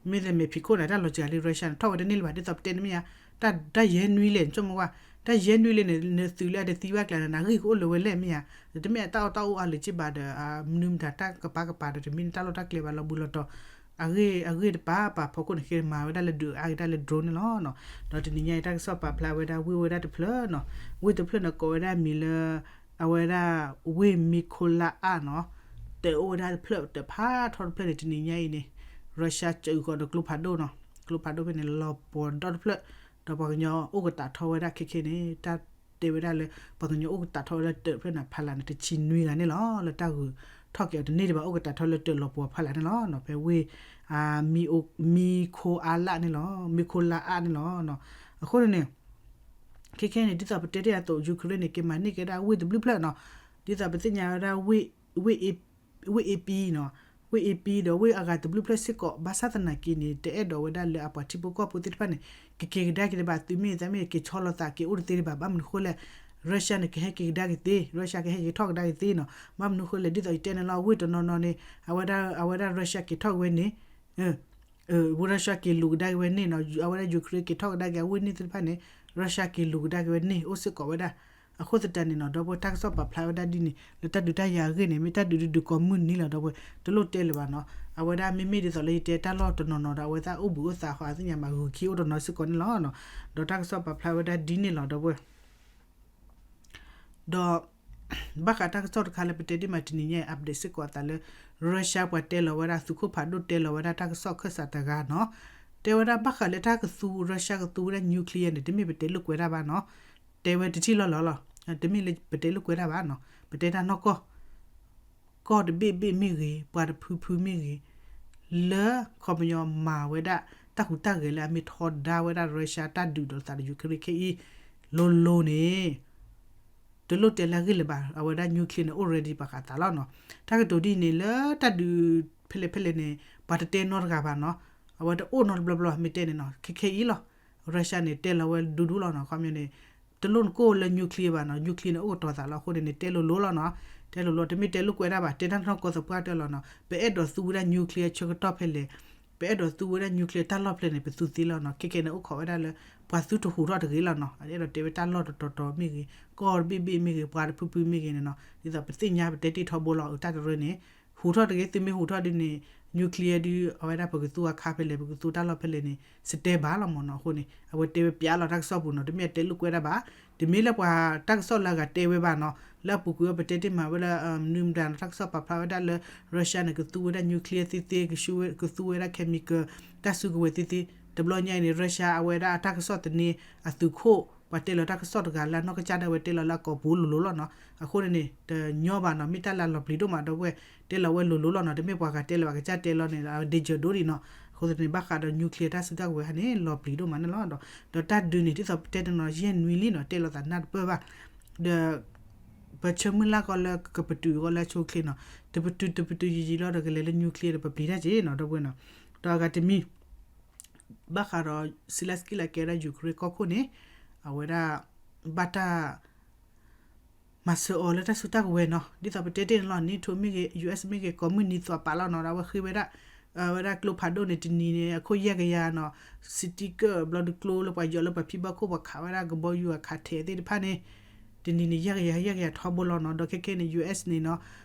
မ့ၢ်သမဲာ်ဖံးခိၣ်န့ၣ် တၢ်လီၤစှၤလံ Russia န့ၣ် ထီၣ်ဝဲတန့ၢ်လၢၤဘၣ် ဒ်သိးပတဲန့ၣ်မ့ၢ်ဧါ, တၢ် တၢ်ယဲၢ်နွံလဲၣ် နဆိကမိၣ်ကွၢ်, တၢ်ယဲၢ်နွံလဲၣ်န့ၣ် နသုးလၢအတသံဘၣ်ကျါန့ၣ် နဂံၢ်ကအိၣ်လၢၤဝဲလဲၣ်မ့ၢ်ဧါ, တမ့ၢ်အတၢ်အီၣ်တၢ်အီအါလၢၤက့ဘၣ်ဒီး မနုၤမတၤတၢ်ကပၤကပၤဒီး တမ့ၢ်တၢ်လီၢ်တၢ်ကျဲဘၣ်လီၤဘှံးလီၤတီၤ အဂ့ၢ် အဂ့ၢ်တပၤပၤဖီခိၣ်န့ၣ် ခဲမၤဝဲဒၣ်လၢဒုးအါက့ၤတၢ်လၢ drone န့ၣ်လီၤနီၤ, ဒီးတနံၤညါအံၤတၢ်ကစီၣ်ပာ်ဖျါဝဲဒၣ်ဝ့ၢ်ဝဲဒၣ်တဖျၢၣ်နီၤ, ဝ့ၢ်တဖျၢၣ်န့ၣ်ကိးဝဲဒၣ်မံၤလၢ အဝဲဒၣ် ဝ့ၢ် Mykolaiv နီၤ, တၢ်အိၣ်ဝဲဒၣ်တဖျၢၣ် တၢ်ဖးထီတဖျၢၣ်န့ၣ် တနံၤညါအံၤန့ၣ် Russia စၢၤဃီၤဒီးကျိဖးဒိၣ်နီၤ, ကျိဖးဒိၣ်ဖဲန့ၣ် လီၤပှီၤဒီတဖျၢၣ်, ဒီးပှၤကညီအိၣ်ကတးထီဝဲဒၣ်ခဲခဲန့ၣ် တၢ်တဲဝဲဒၣ်လၢ ပှၤကညီအိၣ်ကတးထီဝဲဒၣ်တၢ်ဖျၢၣ်န့ၣ် ဖးလၢ်န့ၣ် တဆံနွံဂၤန့ၣ်လီၤ, လၢတၢ်ဂုၤထီၣ်က့ၤအီၤတန့ၢ်ဒံးဘၣ် အိၣ်ကတးထီလၢတၢ်လီၤပှီၤဖးလၢ်န့ၣ်လီၤ, ဖဲဝ့ၢ် Mykolaiv န့ၣ်လီၤ, Mykolaiv န့ၣ်လီၤ, အဃိန့ၣ်န့ၣ် ခဲခဲန့ၣ် ဒ်သိးပတဲတ့ၢ်အသိး Ukraine န့ၣ် က့ၤမၤန့ၢ်က့ၤဒၣ်ဝ့ၢ်တဘျုးဖျၢၣ်နီၤ, ဒ်သိးပသ့ၣ်ညါဝဲဒၣ် ဝ့ၢ် ဝ့ၢ် AP နီၤ, ဝ့ၢ် AP ဒီးဝ့ၢ်အဂၤတဘျုးဖျၢၣ်စ့ၢ်ကီး ဘၣ်ဆၣ်သနာ်က့န့ၣ် တအဲၣ်ဒိးဝဲဒၣ်လၢအပှၤထံဖိကီၢ်ဖိသ့ၣ်တဖၣ်န့ၣ် ကက့ၤကဒါက့ၤတဘၣ် သုမ့ၢ်သးမ့ၢ်က့ၤဆီလီၤသးက့ၤအိၣ်တသ့တဘၣ် ဘၣ်မနုၤဃိလဲၣ် Russia န့ၣ် ကဟဲက့ၤကဒါက့ၤသ့ Russia ကဟဲက့ၤထီၣ်ကဒါက့ၤသ့နီၤ, ဘၣ်မနုၤဃိလဲၣ် ဒ်သိးယတဲန့ၣ်လီၤ ဝ့ၢ်တနီၤနီၤန့ၣ် အဝဲဒၣ် အဝဲဒၣ် Russia က့ၤထီၣ်က့ၤဝဲန့ၣ် Russia က့ၤလူၤကဒါက့ၤဝဲန့ၣ်နီၤ, အဝဲဒၣ် Ukraine က့ၤထီၣ်ကဒါက့ၤအဝ့ၢ်န့ၣ်သ့ၣ်တဖၣ်န့ၣ် Russia က့ၤလူၤကဒါက့ၤဝဲန့ၣ် အိၣ်စ့ၢ်ကီးဝဲဒၣ်, အဃိသတးန့ၣ်နီၤ ဒီပုၢ်ဝဲၢ် တၢ်ကစီၣ်ပာ်ဖျါဝဲဒၣ်ဒ်န့ၣ် လၢတၢ်ဒုးတၢ်ယၤအဂ့ၢ်န့ၣ် မ့ၢ်တၢ်ဒုးဒုးဒုးကိးမုၢ်နံၤလီၤ ဒီပုၢ်ဝဲၢ် တလိၣ်တဲလၢၤဘၣ်နီၤ, အဝဲဒၣ်မ့မ့ၢ်ဒ်သိးလၢယတဲတၢ်လီၢ်တနီၤနီၤဒီး အဝဲသ့ၣ်အိၣ်ဘှံးအိၣ်သါဃီ အသ့ၣ်ညါမးဂုၤခံအိၣ်တနီၤစ့ၢ်ကီးန့ၣ်လီၤ, ဒီးတၢ်ကစီၣ်ပာ်ဖျါဝဲဒၣ်ဒ်န့ၣ်လီၤ ဒီပုၢ်ဝဲၢ် ဒီး ဘၣ်ဃးတၢ်ကစီၣ်တခါလၢပတဲဒ်မးတနံၤညါအံၤ update စ့ၢ်ကီးအသးလၢ Russia ပှၤတဲလီၤဝဲဒၣ်သုးခိၣ်ဖးဒိၣ်တဲလီၤဝဲဒၣ်တၢ်ကစီၣ်ခၢၣ်စးတဂၤနီၤ, တဲဝဲဒၣ်ဘၣ်ဃးလၢတၢ်ကသူ Russia ကသူဝဲဒၣ် nuclear န့ၣ် တမ့ၢ်ပတဲလိာ်ကွဲတၢ်ဘၣ်နီၤ, တဲဝဲတထံၣ်လီၤလီၤလီၤ, တမ့ၢ်လၢပတဲလိာ်ကွဲတၢ်ဘၣ်နီၤ, ပတဲတၢ်နီၢ်ကီၢ် ကီၢ်တဘ့ၣ်ဘ့ၣ်မ့ၢ်ဂ့ၤ ပှၤတဖုဖုမ့ၢ်ဂ့ၤ, လၢခီပညီမၤဝဲဒၣ် တၢ်ဟူးတၢ်ဂဲၤလၢအမ့ၢ်ထီဒါဝဲဒၣ် Russia တၢ်ဒုးဒီးသးဒီး Ukraine ခဲအံၤ လိၤလိၤန့ၣ် တလိၣ်တဲလၢအဂ့ၢ်လၢၤဘၣ် အဝဲဒၣ် nuclear န့ၣ် အိၣ် ready ပာ်ဃာ်သးလီၤနီၤ, တၢ်ကတိၤဒ်န့ၣ် လၢတၢ်ဒုးဖဲလဲၣ်ဖဲလဲၣ်န့ၣ် ပှၤတတဲနီတဂၤဘၣ်နီၤ, အဝဲတအိၣ်နီတဘျီဘျီ မ့ၢ်တဲန့ၣ်နီၤ ခဲခဲအံၤလီၤ, Russia န့ၣ် တဲလီၤဝဲဒူဒူလီၤနီၤ, ခီပညီန့ၣ် တလိၣ်နကိၢ်လၢ nuclear ဘၣ်နီၤ, nuclear န့ၣ် အိၣ်ကတီၤသးလီၤ, အဃိန့ၣ်န့ၣ် တဲလိၤလိၤလီၤနီၤ, တဲလိၤလိၤ တမ့ၢ်တဲလိာ်ကွဲတၢ်ဘၣ်, တဲတၢ်နီၢ်ကီၢ်သပှၢ်တၢၢ်လီၤနီၤ, ပအဲၣ်ဒိးသူဝဲဒၣ် nuclear ဆၢကတီၢ်ဖဲလဲၣ်, ပအဲၣ်ဒိးသူဝဲဒၣ် nuclear တၢ်လီၢ်ဖဲလဲၣ်န့ၣ် ပသူသ့လီၤနီၤ, ခဲခဲန့ၣ် အိၣ်ခိးဝဲဒၣ်လၢ ပှၤသုတဟူးထီၣ်တဂ့ၤလီၤနီၤ, အဲၣ်ဒိးတဲဝဲတၢ်လီၢ်တတီၤတီၤမ့ၢ်ဂ့ၤ, ကီၢ်တဘ့ၣ်ဘ့ၣ်မ့ၢ်ဂ့ၤ, ပှၤတဖုဖုမ့ၢ်ဂ့ၤန့ၣ်နီၤ, ဒ်သိးပသ့ၣ်ညါပတဲတ့ၢ်ထီဘိလီၤ, အတၢ်တရၢန့ၣ် ဟူးထီၣ်တဂ့ၤ, သုမ့ၢ်ဟူးထီၣ်ဒ်န့ၣ် nuclear ဒုး အဝဲဒၣ်ပကသူအခါဖဲလဲၣ် ပကသူတၢ်လီၢ်ဖဲလဲၣ်န့ၣ် စတဲဘၣ်လီၤမ့ၢ်နီၤ, အဃိန့ၣ် အဝဲတဲဝဲပျးလီၤတၢ်ကစီၣ်ပူၤနီၤ, တမ့ၢ်အတဲလိာ်ကွဲတၢ်ဘၣ်, တမ့ၢ်လၢပှၤတၢ်ကစီၣ်လၢအဂၤတဲဝဲဘၣ်နီၤ, လၢအပူၤကွံာ်အီၤပတဲတ့ၢ်မးဝဲလၢ မနုၤမတၤနီၤ, တၢ်ကစီၣ်ပာ်ဖျါဝဲဒၣ်လၢ Russia န့ၣ် ကသူဝဲဒၣ် nuclear သ့သ့, ကသူဝဲဒၣ် chemical တၢ်စုကဝဲၤသ့သ့, တဘျီညါအံၤန့ၣ် Russia အဝဲဒၣ်အတၢ်ကစီၣ်သန့ အသုးခိၣ် ပှၤတဲလီၤတၢ်ကစီၣ်တဂၤလၢအနီၢ်ကစၢ်ဒၣ်ဝဲတဲလီၤလၢအကိာ်ပူၤလိၤလိၤလီၤနီၤ, အဃိန့ၣ်န့ၣ် တညီဘၣ်နီၤ, မ့ၢ်တၢ်လၢလီၤပျံၤဒိၣ်မး ဒီပုၢ်ဝဲၢ်, တဲလီၤဝဲလိၤလိၤလီၤနီၤ, တမ့ၢ်ပှၤဂၤတဲလီၤဘၣ် ကစၢ်တဲလီၤန့ၣ် danger ဒိၣ်ဒံးနီၤ, အဃိသတးန့ၣ် ဘၣ်ဃးဒီး nuclear တၢ်စုတၢ်ကဝဲၤဟါန့ၣ် လီၤပျံၤဒိၣ်မးန့ၣ်လီၤ, ဒီးတၢ်ဒုးန့ၣ် ဒ်သိးပတဲတနီၤ ယဲၢ်နွံလံနီၤ, တဲလိာ်သးနၢ်တပၢၢ်ဘၣ်, ဒီး ပဆၢမုၢ်လၢ်ကီးလၢကပတုာ်ကီးလၢအဆိအချ့နီၤ, တပတုာ်တပတုာ်ယံာ်ယံာ်လီၤဒီးကလဲၤလၢ nuclear ဒီးပပျံၤတၢ်က့ၤနီၤ ဒီပုၢ်ဝဲၢ်နီၤ, ဒီးအဂၤတမံၤ ဘၣ်ဃးဒီး Zelenskyy လၢကဲဝဲဒၣ် Ukraine ကီၢ်ခိၣ်န့ၣ် အဝဲဒၣ် ဘၣ်တၢ် မၤစၢၤအီၤလၢတၢ်စုတၢ်ကဝဲၤနီၤ, ဒ်သိးပတဲတ့ၢ်န့ၣ်လီၤ, NATO မ့ၢ်ဂ့ၤ U S မ့ၢ်ဂ့ၤ ကိးမုၢ်နံၤသွးပာ်လီၤနီၤ, ဒီးအဝဲဃ့ဝဲဒၣ် အဝဲဒၣ်ကျိဖးဒိၣ်န့ၣ် တနံၤန့ၣ် အခိၣ်ယဲၢ်ကယၤနီၤ, စံးတံကၢၣ်ဘျီဒုးကျိလၢပှၤယီၤလၢပှၤဖံဘၣ်ခိၣ်ပှၤခးဝဲဒၣ်ကဘီယူၤအခးထဲးသ့ၣ်တဖၣ်န့ၣ် တနံၤန့ၣ် ယဲၢ်ကယၤ ယဲၢ်ကယၤထီဘိလီၤနီၤ, ဒီးခဲခဲန့ၣ် U S န့ၣ်နီၤ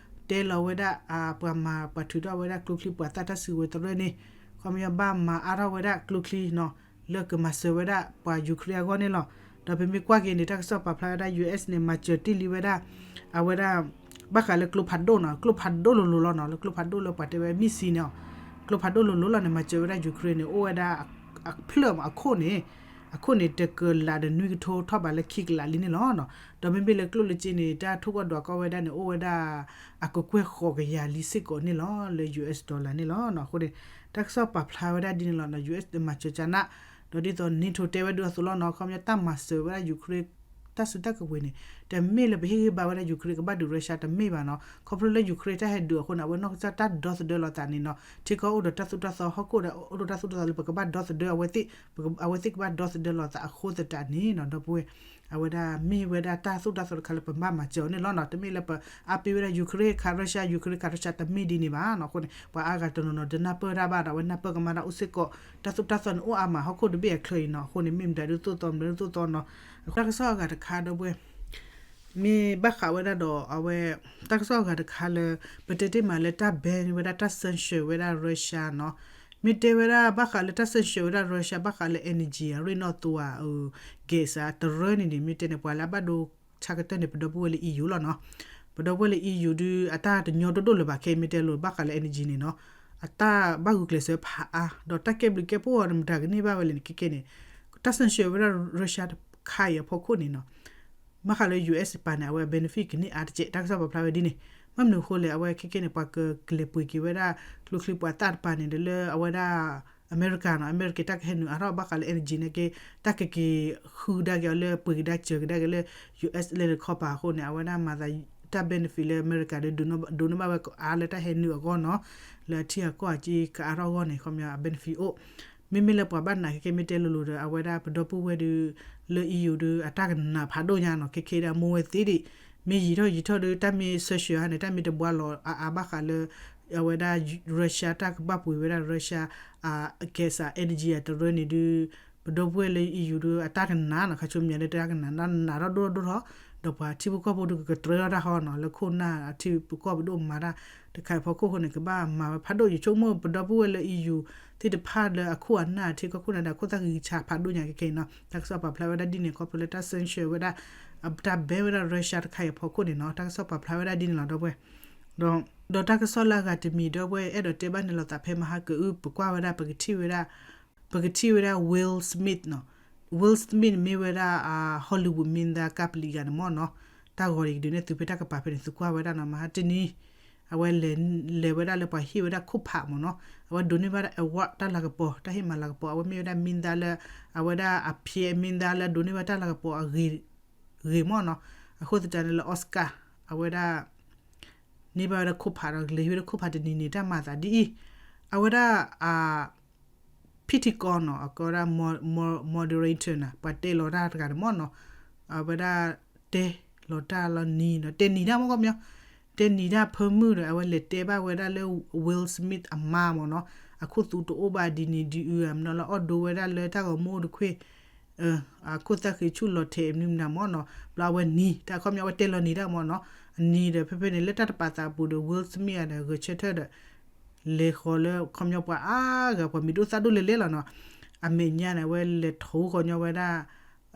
တဲလီၤဝဲဒၣ် ပှၤမၤပှၤထုးထီၣ်ဝဲဒၣ်ကျိချံ ပှၤသၣ်တၢ်စုကဝဲၤတရၢၣ်န့ၣ် ခီပညီဘၣ်မၤအါထီၣ်ဝဲဒၣ်ကျိချံနီၤ လၢကမၤစၢၤဝဲဒၣ်ပှၤ Ukraine အဂီၢ်န့ၣ်လီၤ. ဒီးပမ့ၢ်ကွၢ်က့ၤန့ၣ် တၢ်ကစီၣ်ပာ်ဖျါဝဲဒၣ် U S န့ၣ် မၤစၢၤတ့ၢ်လံဝဲဒၣ် အဝဲဒၣ် ဘၣ်ဃးလၢကျိဖးဒိၣ်နီၤ, ကျိဖးဒိၣ်လိၤလိၤလီၤနီၤ, လၢကျိဖးဒိၣ်လၢပှၤတဲဝဲ missile န့ၣ် ကျိဖးဒိၣ်လိၤလိၤလီၤန့ၣ် မၤစၢၤဝဲဒၣ် Ukraine န့ၣ် အိၣ်ဝဲဒၣ် အဖျၢၣ်မးအခိၣ်န့ၣ် အခိၣ်န့ၣ် တကလးဒီးနွံကထိထီၣ်ဘးလၢခံကလးလံန့ၣ်လီၤ. ဒီးမ့မ့ၢ်လၢကျိၣ်လၢစ့န့ၣ် တၢ်ထိၣ်ကီၢ်ဒွးကီၢ်ဝဲဒၣ်န့ၣ် အိၣ်ဝဲဒၣ် အကကွဲၢ်ဃိးကယၤလံစ့ၢ်ကီးန့ၣ်လီၤ လၢ U S dollar န့ၣ်လီၤ. အဃိန့ၣ် တၢ်ကစီၣ်ပာ်ဖျါဝဲဒၣ်ဒ်န့ၣ်လီၤ. U S မၤစၢၤကနၣ် ဒီးဒ်သိး NATO တဲဝဲဒၣ်အသိးလီၤနီၤ, ခီပညီတၢ်မၤစၢၤဝဲဒၣ် Ukraine တၢ်စုတၢ်ကဝဲၤန့ၣ် တမ့ၢ်လၢပဟ့ၣ်ဂံၢ်ဘါဝဲဒၣ် Ukraine ကဘၣ်ဒုး Russia တမ့ၢ်ဘၣ်နီၤ. ခီဖျိလၢ Ukraine တၢ်ဟဲဒုးအဃိန့ၣ် အဝဲနီၢ်ကစၢ်တၢ်ဒီသဒၢလိာ်သးန့ၣ်နီၤ, ထံကီၢ်အိၣ်ဒီးတၢ်သိၣ်တၢ်သီ ဟီၣ်ခိၣ်ဒီးအိၣ်ဒီးတၢ်သိၣ်တၢ်သီလၢပကဘၣ်ဒီသဒၢအဝဲသ့ၣ်, အဝဲသ့ၣ်ကဘၣ်ဒီသဒၢလိာ်သးအဃိသတးန့ၣ်နီၤ ဒီပုၢ်ဝဲၢ် အဝဲဒၣ်မ့ၢ်ဝဲဒၣ်တၢ်သိၣ်တၢ်သီတခါလၢပဘၣ်မၤစၢၤအီၤန့ၣ်လီၤနီၤ. တမ့ၢ်လၢပအါပ့ၤဝဲဒၣ် Ukraine ခး Russia, Ukraine ခး Russia တမ့ၢ်ဒ်န့ၣ်ဘၣ်နီၤ. အဃိန့ၣ် ပှၤအါဂၤတနီၤနီၤတနၢ်ပၢၢ်တၢ်ဘၣ်ဒီး အဝဲနၢ်ပၢၢ်ကမါဒၣ်အိၣ်စ့ၢ်ကီး တၢ်သိၣ်တၢ်သီန့ၣ်အိၣ်အါမး ဟီၣ်ခိၣ်တဘ့ၣ်အချၢအံၤနီၤ. အဃိန့ၣ် မ့ၢ်မတၤဒုးသိၣ်သီ မတၤဒုးသိၣ်သီနီၤ. အဃိတၢ်ကစီၣ်အဂၤတခါဒီပုၢ်ဝဲၢ် မ့ၢ်ဘၣ်ဃးဝဲဒၣ်ဒီးအဝဲ တၢ်ကစီၣ်အဂၤတခါလၢ ပတဲတ့ၢ်မးလၢတၢ် ban ဝဲဒၣ်တၢ် sanction ဝဲဒၣ် Russia နီၤ. မ့ၢ်တဲဝဲဒၣ်ဘၣ်ဃးလၢတၢ် sanction ဝဲဒၣ် Russia ဘၣ်ဃးလၢ energy အရ့ၣ်နီၣ်သိအ gas တရၢန့ၣ်န့ၣ် မ့ၢ်တဲန့ၣ် ပှၤလၢအဘၣ်ဒိဆၢကတၢၢ်န့ၣ် ပဒီပုၢ်ဝဲၢ်လၢ E U လီၤနီၤ. ပဒီပုၢ်ဝဲၢ်လၢ E U ဒုး အတၢ်တညီဒိၣ်ဒိၣ်လၢၤဘၣ်ခဲ မ့ၢ်တဲလိၤဘၣ်ဃးလၢ energy န့ၣ်နီၤ. အတၢ်ဘၣ်ဂုာ်ကျဲးစၢးဖးအါ ဒီးတၢ်ကဲဘျုးကဲဖှိၣ်အီၤန့ၣ် မတၤကန့ၢ်ဘၣ်ဝဲလဲၣ်န့ၣ် ခဲကဲန့ၣ် တၢ် sanction ဝဲဒၣ် Russia တခါအံၤအဖီခိၣ်န့ၣ်နီၤ ဘၣ်ဃးလၢ U S ပၤန့ၣ် အဝဲ benefit ကန့ၢ်အါတကဲး တၢ်ကစီၣ်ပာ်ဖျါဝဲဒ်န့ၣ်. ဘၣ်မနုၤအဃိလဲၣ် အဝဲခဲကဲန့ၣ် ပှၤကကလဲၤပှ့ၤက့ၤဝဲဒၣ် ကျိချံပှၤသၣ်တပၤန့ၣ် ဒီးလၢအဝဲဒၣ် အမဲရကၤနီၤ အမဲရကၤတၢ်ကဟဲနုာ်အါထီၣ်ဘၣ်ဃးလၢ energy န့ၣ်က့ တၢ်ကက့ၤဃုကဒါက့ၤအီၤလၢပှ့ၤကဒါစၢၤကဒါက့ၤလၢ U S လဲၤတခီပၤအဃိန့ၣ် အဝဲဒၣ်မၤသးတၢ် benefit လၢအမဲရကၤဒီး ဒိးန့ၢ်ဘၣ်ဝဲကအါလၢတၢ်ဟဲနုာ်အဂီၢ်နီၤ လၢအထံအကီၢ်အက့ကအါထီၣ်အဂီၢ်န့ၣ် ခီပညီအ benefit အိၣ် မ့မ့ၢ်လၢပှၤဘၣ်နးခဲကဲမ့ၢ်တဲလိၤလိၤဒီး အဝဲဒၣ်ပဒီပုၢ်ဝဲၢ်ဒီး လၢ E U ဒီး အတၢ်ကနးဖးဒိၣ်ညါနီၤ ခဲကဲဒၣ်မိၢ်ဝဲသ့ဒံး မ့ၢ်ယံာ်ထီၣ်ယံာ်ထီၣ်ဒီး တၢ်မ့ၢ် sanction ဟါန့ၣ် တၢ်မ့ၢ်တဘှါလီၤအါအါဘၣ်ဃးလၢ အဝဲဒၣ် Russia တၢ်ကဘၣ်ပှ့ၤဝဲဒၣ် Russia အ gas အ energy အတရၢန့ၣ်ဒီး ပဒီပုၢ်ဝဲၢ်လၢ E U ဒီး အတၢ်ကနးနီၤ ခါဆူမဲာ်ညါလၢတၢ်ကနး နးထီၣ်ဒိၣ်ထီၣ်ဒိၣ်ထီၣ် ဒီးပှၤထံဖိကီၢ်ဖိဒီးကကတြၢထီၣ်တၢ်ဃီနီၤ လၢခိၣ်နၢ်အထံပကီၢ်ပဒိၣ်မၤတၢ်တခါအံၤအဖီခိၣ်အဃိန့ၣ် ကဘၣ်မၤဝဲဖးဒိၣ် ယဆိကမိၣ်ပဒီပုၢ်ဝဲၢ်လၢ E U သ့ၣ်တဖၣ်လၢအခိၣ်အနၢ်အထံကီၢ်ခိၣ်နၢ်ဒီး အခိၣ်သၣ်ဂံၢ်ဆးဖးဒိၣ်ညါခဲကဲအံၤနီၤ တၢ်ကစီၣ်ပာ်ဖျါဝဲဒၣ်ဒ်န့ၣ် ခီဖျိလၢတၢ် sanction ဝဲဒၣ် တၢ် ban ဝဲဒၣ် Russia တခါအံၤအဖီခိၣ်န့ၣ်နီၤ တၢ်ကစီၣ်ပာ်ဖျါဝဲဒၣ်ဒ်န့ၣ်လီၤ ဒီပုၢ်ဝဲၢ် ဒီးတၢ်ကစီၣ်လၢအဂၤတမံၤ ဒီပုၢ်ဝဲၢ် အဲၣ်ဒိးတဲဘၣ်န့ၣ်လိာ်သးဖဲမဟါကအု ပကွၢ်ဝဲဒၣ် ပကထံၣ်ဝဲဒၣ် ပကထံၣ်ဝဲဒၣ် Will Smith နီၤ Will Smith မ့ၢ်ဝဲဒၣ် Hollywood မ့ၢ်သၣ်ကပလံၤဂၤန့ၣ်မ့ၢ်နီၤ တၢ်ဂီၤတယံၤဒုးနဲၣ်သုဖဲတၢ်ကပၤဖဲန့ၣ် သုကွၢ်ဝဲဒၣ်နီၤ မဟါတနံၤ အဝဲလဲၤဝဲဒၣ်လၢပှၤဟ့ၣ်ဝဲဒၣ်ခိၣ်ဖးမ့ၢ်နီၤ အဝဲဒိးန့ၢ်ဘၣ် award တၢ်လၤကပီၤ တၢ်ဟ့ၣ်မၤလၤကပီၤ အဝဲမ့ၢ်ဝဲဒၣ်မ့ၢ်သၣ်လၢ အဝဲဒၣ်အဖံးမ့ၢ်သၣ်လၢဒိးန့ၢ်ဘၣ်တၢ်လၤကပီၤအဂ့ၤ ဂ့ၤမ့ၢ်နီၤ အဃိသတးန့ၣ်လၢ Oscar အဝဲဒၣ် န့ၢ်ဘၣ်ဝဲဒၣ်ခိၣ်ဖးဒီး လဲၤဟ့ၣ်ဝဲဒၣ်ခိၣ်ဖးတနံၤန့ၣ် တၢ်မၤသးဒ်အံၤ အဝဲဒၣ် အ ဖံးထံကီနီၤ အကဲဝဲဒၣ် moderator န့ၣ် ပှၤတဲလီၤတၢ်တဂၤန့ၣ်မ့ၢ်နီၤ အဝဲဒၣ်တဲလီၤတၢ်လီၤ နံၤနီၤ တဲနံၤတၢ်မ့ၢ်ကီၢ်မညီ တဲနံၤတၢ်ဖၢမုၢ်ဒီး အဝဲလဲၤတဲဘၣ်ဝဲဒၣ်လၢ Will Smith အမါမ့ၢ်နီၤ အခိၣ်သူတအိၣ်ဘၣ်ဒ်နံၤဒ်အုၣ် မ့ၢ်နီၤလၢအီၣ်ဒိဝဲဒၣ်လၢတၢ်ဂီၤမူတခွ့ၣ် အခိၣ်သၣ်ဃံဆူၣ်လီၤထဲးမနုၤမနုၤမ့ၢ်နီၤ ဘျီအဝဲနံၤ တၢ်ခီပညီအဝဲတဲလီၤနံၤတၢ်မ့ၢ်နီၤ အနံၤဒီးဖဲဖဲန့ၣ် လၢတၢ်တပာ်သးပူၤဒီး Will Smith ဒီး ဂဲၤဆၢထၢၣ်ဒီး လဲၤဃီၤလၢခီပညီပှၤအါဂၤ ပှၤမံၤဒိၣ်သၣ်ဒိၣ်လဲၣ်လဲၣ်လီၤနီၤ အမဲာ်ညါန့ၣ် အဝဲလဲၤထိၣ်ဃီညီဝဲဒၣ်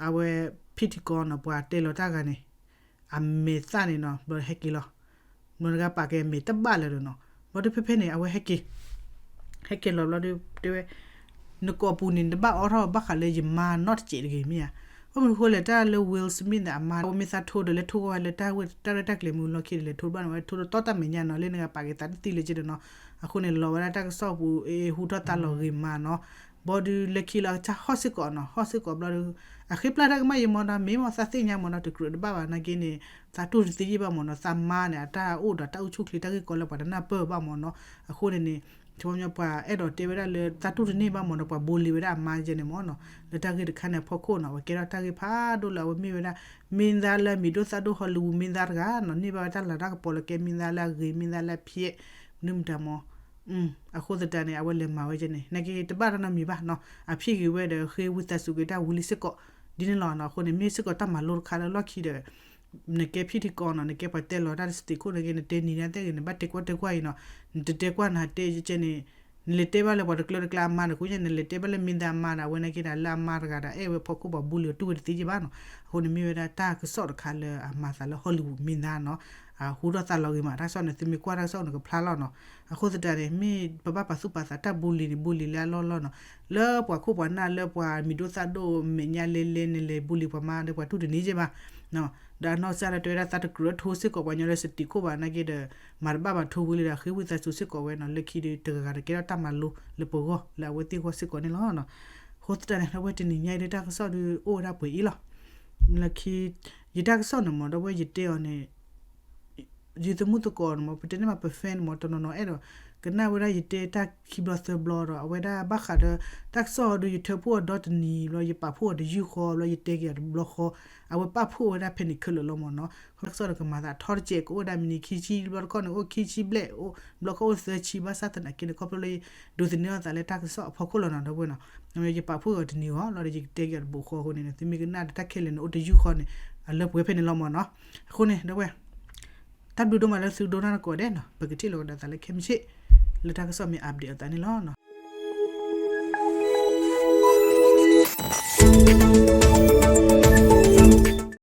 အဝဲဖံးထံကီနီၤ ပှၤတဲလီၤတၢ်ဂၤန့ၣ် အမဲာ်သၣ်န့ၣ်နီၤ ဘျီဟဲက့ၤလီၤ ဘျီနဂၤပာ်ကဲမဲာ်တဘၣ်လၢၤဒီးနီၤ ဘျီဒီးဖဲဖဲန့ၣ် အဝဲဟဲက့ၤ ဟဲက့ၤလီၤဘျီဒီးတဲဝဲ နကိာ်ပူၤန့ၣ် နတဘၣ်အိးထီၣ်ဘၣ်ဃးလၢယမါနီတစဲးတဂ့ၤမ့ၢ်ဧါ ဘၣ်မနုၤအဃိလဲၣ် တၢ်လၢ Will Smith န့ၣ် အမါ အဝဲမ့ၢ်သးထိဒီး လဲၤထိၣ်ဃီဝဲလၢတၢ်ရဲၣ်တၢ်ကျဲၤမုၢ်လီၢ်ခံဒီး လဲၤထိၣ်ဘၣ်န့ၣ် အဝဲထိၣ်ဒီးတီတၢ်မဲာ်ညါနီၤ လၢနဂၤပာ်က့ၤသးတသံလၢၤက့ဒီးနီၤ အဃိန့ၣ် လီၤဝဲဒၣ်တၢ်ကစီၣ်ပူၤ အ့ ဟူထီၣ်သါလီၤဂ့ၤမးနီၤ ဘၣ်ဒီးလၢခံလီၤ အကစၢ်ဟီၣ်စ့ၢ်ကီးနီၤ, ဟီၣ်စ့ၢ်ကီးဘျီဒီး အဃ့ပျၢ်တၢ်ကမၣ်ယံာ်မၢ်နီၤ, မ့ၢ်မ့ၢ်သးသ့ၣ်ညါမၢ်နီၤ, တကြၢးတဘၣ်ဘၣ်နာ်က့န့ၣ် သးတူၢ်တသ့ယံာ်ဘၣ်မၢ်နီၤ, သးမါန့ၣ် အတၢ်အိၣ်ဒီးတၢ်အိၣ်ဆူၣ်ချ့တၢ်ဂ့ၢ်ကီလၢပှၤတနၢ်ပၢၢ်ဘၣ်မၢ်နီၤ, အဃိန့ၣ်န့ၣ် ဆိမိပှၤအဲၣ်ဒိးတဲဝဲဒၣ်လၢသးတူၢ်တန့ၢ်ဘၣ်မၢ်နီၤ, ပှၤဘိလံဝဲဒၣ်အမါယဲန့ၣ်မၢ်နီၤ, လၢတၢ်ဂ့ၢ်တခါန့ၣ်အဖီခိၣ်နီၤ, အဝဲကဲထီၣ်တၢ်ဂ့ၢ်ဖးဒိၣ်လၢအဝဲမ့ၢ်ဝဲဒၣ် မ့ၢ်သးလၢမံၤဒိၣ်သၣ်ဒိၣ် Hollywood မ့ၢ်သးတဂၤနီၤ, န့ၢ်ဘၣ်ဝဲတၢ်လၤတၢ်ကပီၤလၢကဲမ့ၢ်သးလၢအဂ့ၤ မ့ၢ်သးလၢအဖျဲး မနုၤမတၤမၢ် အဃိသတးန့ၣ် အဝဲလဲၤမၤဝဲကဲန့ၣ် နာ်က့တဘၣ်တၢ်နီတမံၤဘၣ်နီၤ, အဖံဂ့ၤဝဲဒီးဃ့ဝံသးစူၤက့ၤတၢ်ဝံလံစ့ၢ်ကီး ဒ်န့ၣ်လီၤနီၤ, အဃိန့ၣ် မ့ၢ်စ့ၢ်ကီးတၢ်မၤလိတခါလၢလီၢ်ခံဒီး နကဲဖံးထံကီနီၤ, နကဲပှၤတဲလီၤတၢ်စတံးခိၣ်နာ်က့ နတဲနံၤဒၣ်သ့ၣ်ဂ့ၤ နဘၣ်တဲကွၢ်တဲကွၢ်အံၤနီၤ, နတတဲကွၢ်နတဲကဲန့ၣ် နလဲၤတဲဘၣ်လၢပှၤတကျၢတကျါအမါန့ၣ် ဃိန့ၣ် နလဲၤတဲဘၣ်လၢမ့ၢ်သးအမါန့ၣ် အဝဲနာ်က့ဒီးလၢအမါတဂၤဒီး အဲၣ်ဝဲဖီခိၣ်ပှၤဘိလံအီၤတူၢ်ဝဲတသ့ယံာ်ဘၣ်နီၤ, အဃိန့ၣ်မ့ၢ်ဝဲဒၣ်တၢ်ကစီၣ်တခါလၢအမၤသးလၢ Hollywood မ့ၢ်သးနီၤ, အဟူထီၣ်သါလီၤဂ့ၤမး တၢ်ကစီၣ်န့ၣ် သုမ့ၢ်ကွၢ်တၢ်ကစီၣ်န့ၣ် ကဖျါလီၤနီၤ, အဃိသတးန့ၣ် မ့ၢ်ပဘၣ်ပာ်သူၣ်ပာ်သးတၢ်ဘိလံန့ၣ် ဘိလံလၢအလီၢ်လီၢ်နီၤ, လၢပှၤခိၣ်ပှၤနၢ်လၢပှၤမံၤဒိၣ်သၣ်ဒိၣ်မဲာ်ညါလဲလဲန့ၣ် လဲၤဘိလံပှၤမါဒီးပှၤတူၢ်တန့ၢ်ကဲဘၣ် ဒီးအနီၢ်ကစၢ်လၢတဲဝဲဒၣ်သးတကြၢးထိစ့ၢ်ကီးပှၤညီလၢစတံးခိၣ်ဘၣ်နာ်က့ဒီး မၤတဘၣ်ဘၣ်ထိဝံလံဒီး ဃ့ဝံသးစူၤစ့ၢ်ကီးဝဲနီၤ, လၢခံဒီးတဂၤဂၤဒီးကဲထီၣ်တၢ်မၤလိလၢပဂီၢ်လၢအဝဲသ့ၣ်ဂီၢ်စ့ၢ်ကီးန့ၣ်လီၤ. အဃိသတးန့ၣ် အဝဲတနံၤညါအံၤဒီးတၢ်ကစီၣ်ဒီးအိၣ်ဝဲဒၣ်ပှဲၤအံၤလီၤ. လၢခံ ယတၢ်ကစီၣ်န့ၣ်မၢ် ဒီပုၢ်ဝဲၢ်ယတဲအီၤန့ၣ် ယသမုၣ်သကိးန့ၣ်မၢ် ပတဲန့ၢ်မးပ friend န့ၣ်မၢ် တနီၤနီၤအဲၣ်ဒိး ကနၣ်ဝဲဒၣ်ယတဲတၢ်ခံဘျီသၢဘျီဒီး အဝဲဒၣ်ဘၣ်ဃးဒီး တၢ်ကစီၣ်အီၤဒီး ယထၢဖှိၣ်အီၤဒီတနံၤဘျီ ယပာ်ဖှိၣ်အီၤတယုၢ်ဃီဘျီ ယတဲက့ၤအီၤတဘျီဃီ အဝဲပာ်ဖှိၣ်ဝဲဒၣ်ဖဲန့ၣ်ခဲလၢာ်လီၤမၢ်နီၤ. တၢ်ကစီၣ်ဒီးကမၤသးထီတစဲး ကအိၣ်ဝဲဒၣ်မံးနံးခံဆံဘျီတခီၣ်န့ၣ် အိၣ်ခံဆံဘျဲၣ် အိၣ်ဘျီခီၣ်အိၣ်သၢဆံ ဘၣ်ဆၣ်သနာ်က့န့ၣ် ခီဖျိလၢ ဒိးသန့ၤအီၤသးလၢတၢ်ကစီၣ်အဖီခိၣ်လီၤနီၤ ဒီပုၢ်ဝဲၢ်နီၤ. ယပာ်ဖှိၣ်အီၤတနံၤဃီ လီၤဒီးယကတဲက့ၤအီၤတဘျီဃီအဃိန့ၣ် သုမ့ၢ်ကနၣ်ဒီးတၢ်ခဲလၢာ်န့ၣ် အိၣ်တယုၢ်ဃီန့ၣ် အလၢပှဲၤဖဲန့ၣ်လီၤမၢ်နီၤ. အဃိန့ၣ် ဒီပုၢ်ဝဲၢ် တၢ်ဘျုးဒိၣ်မးလၢသုဒိကနၣ်သကိးဒဲးနီၤ. ပကထံၣ်လိာ်ကဒီးသးလၢခဲမုၢ်ဆ့ၣ် လၢတၢ်ကစီၣ်မ့ၢ် update အသးန့ၣ်လီၤနီၤ.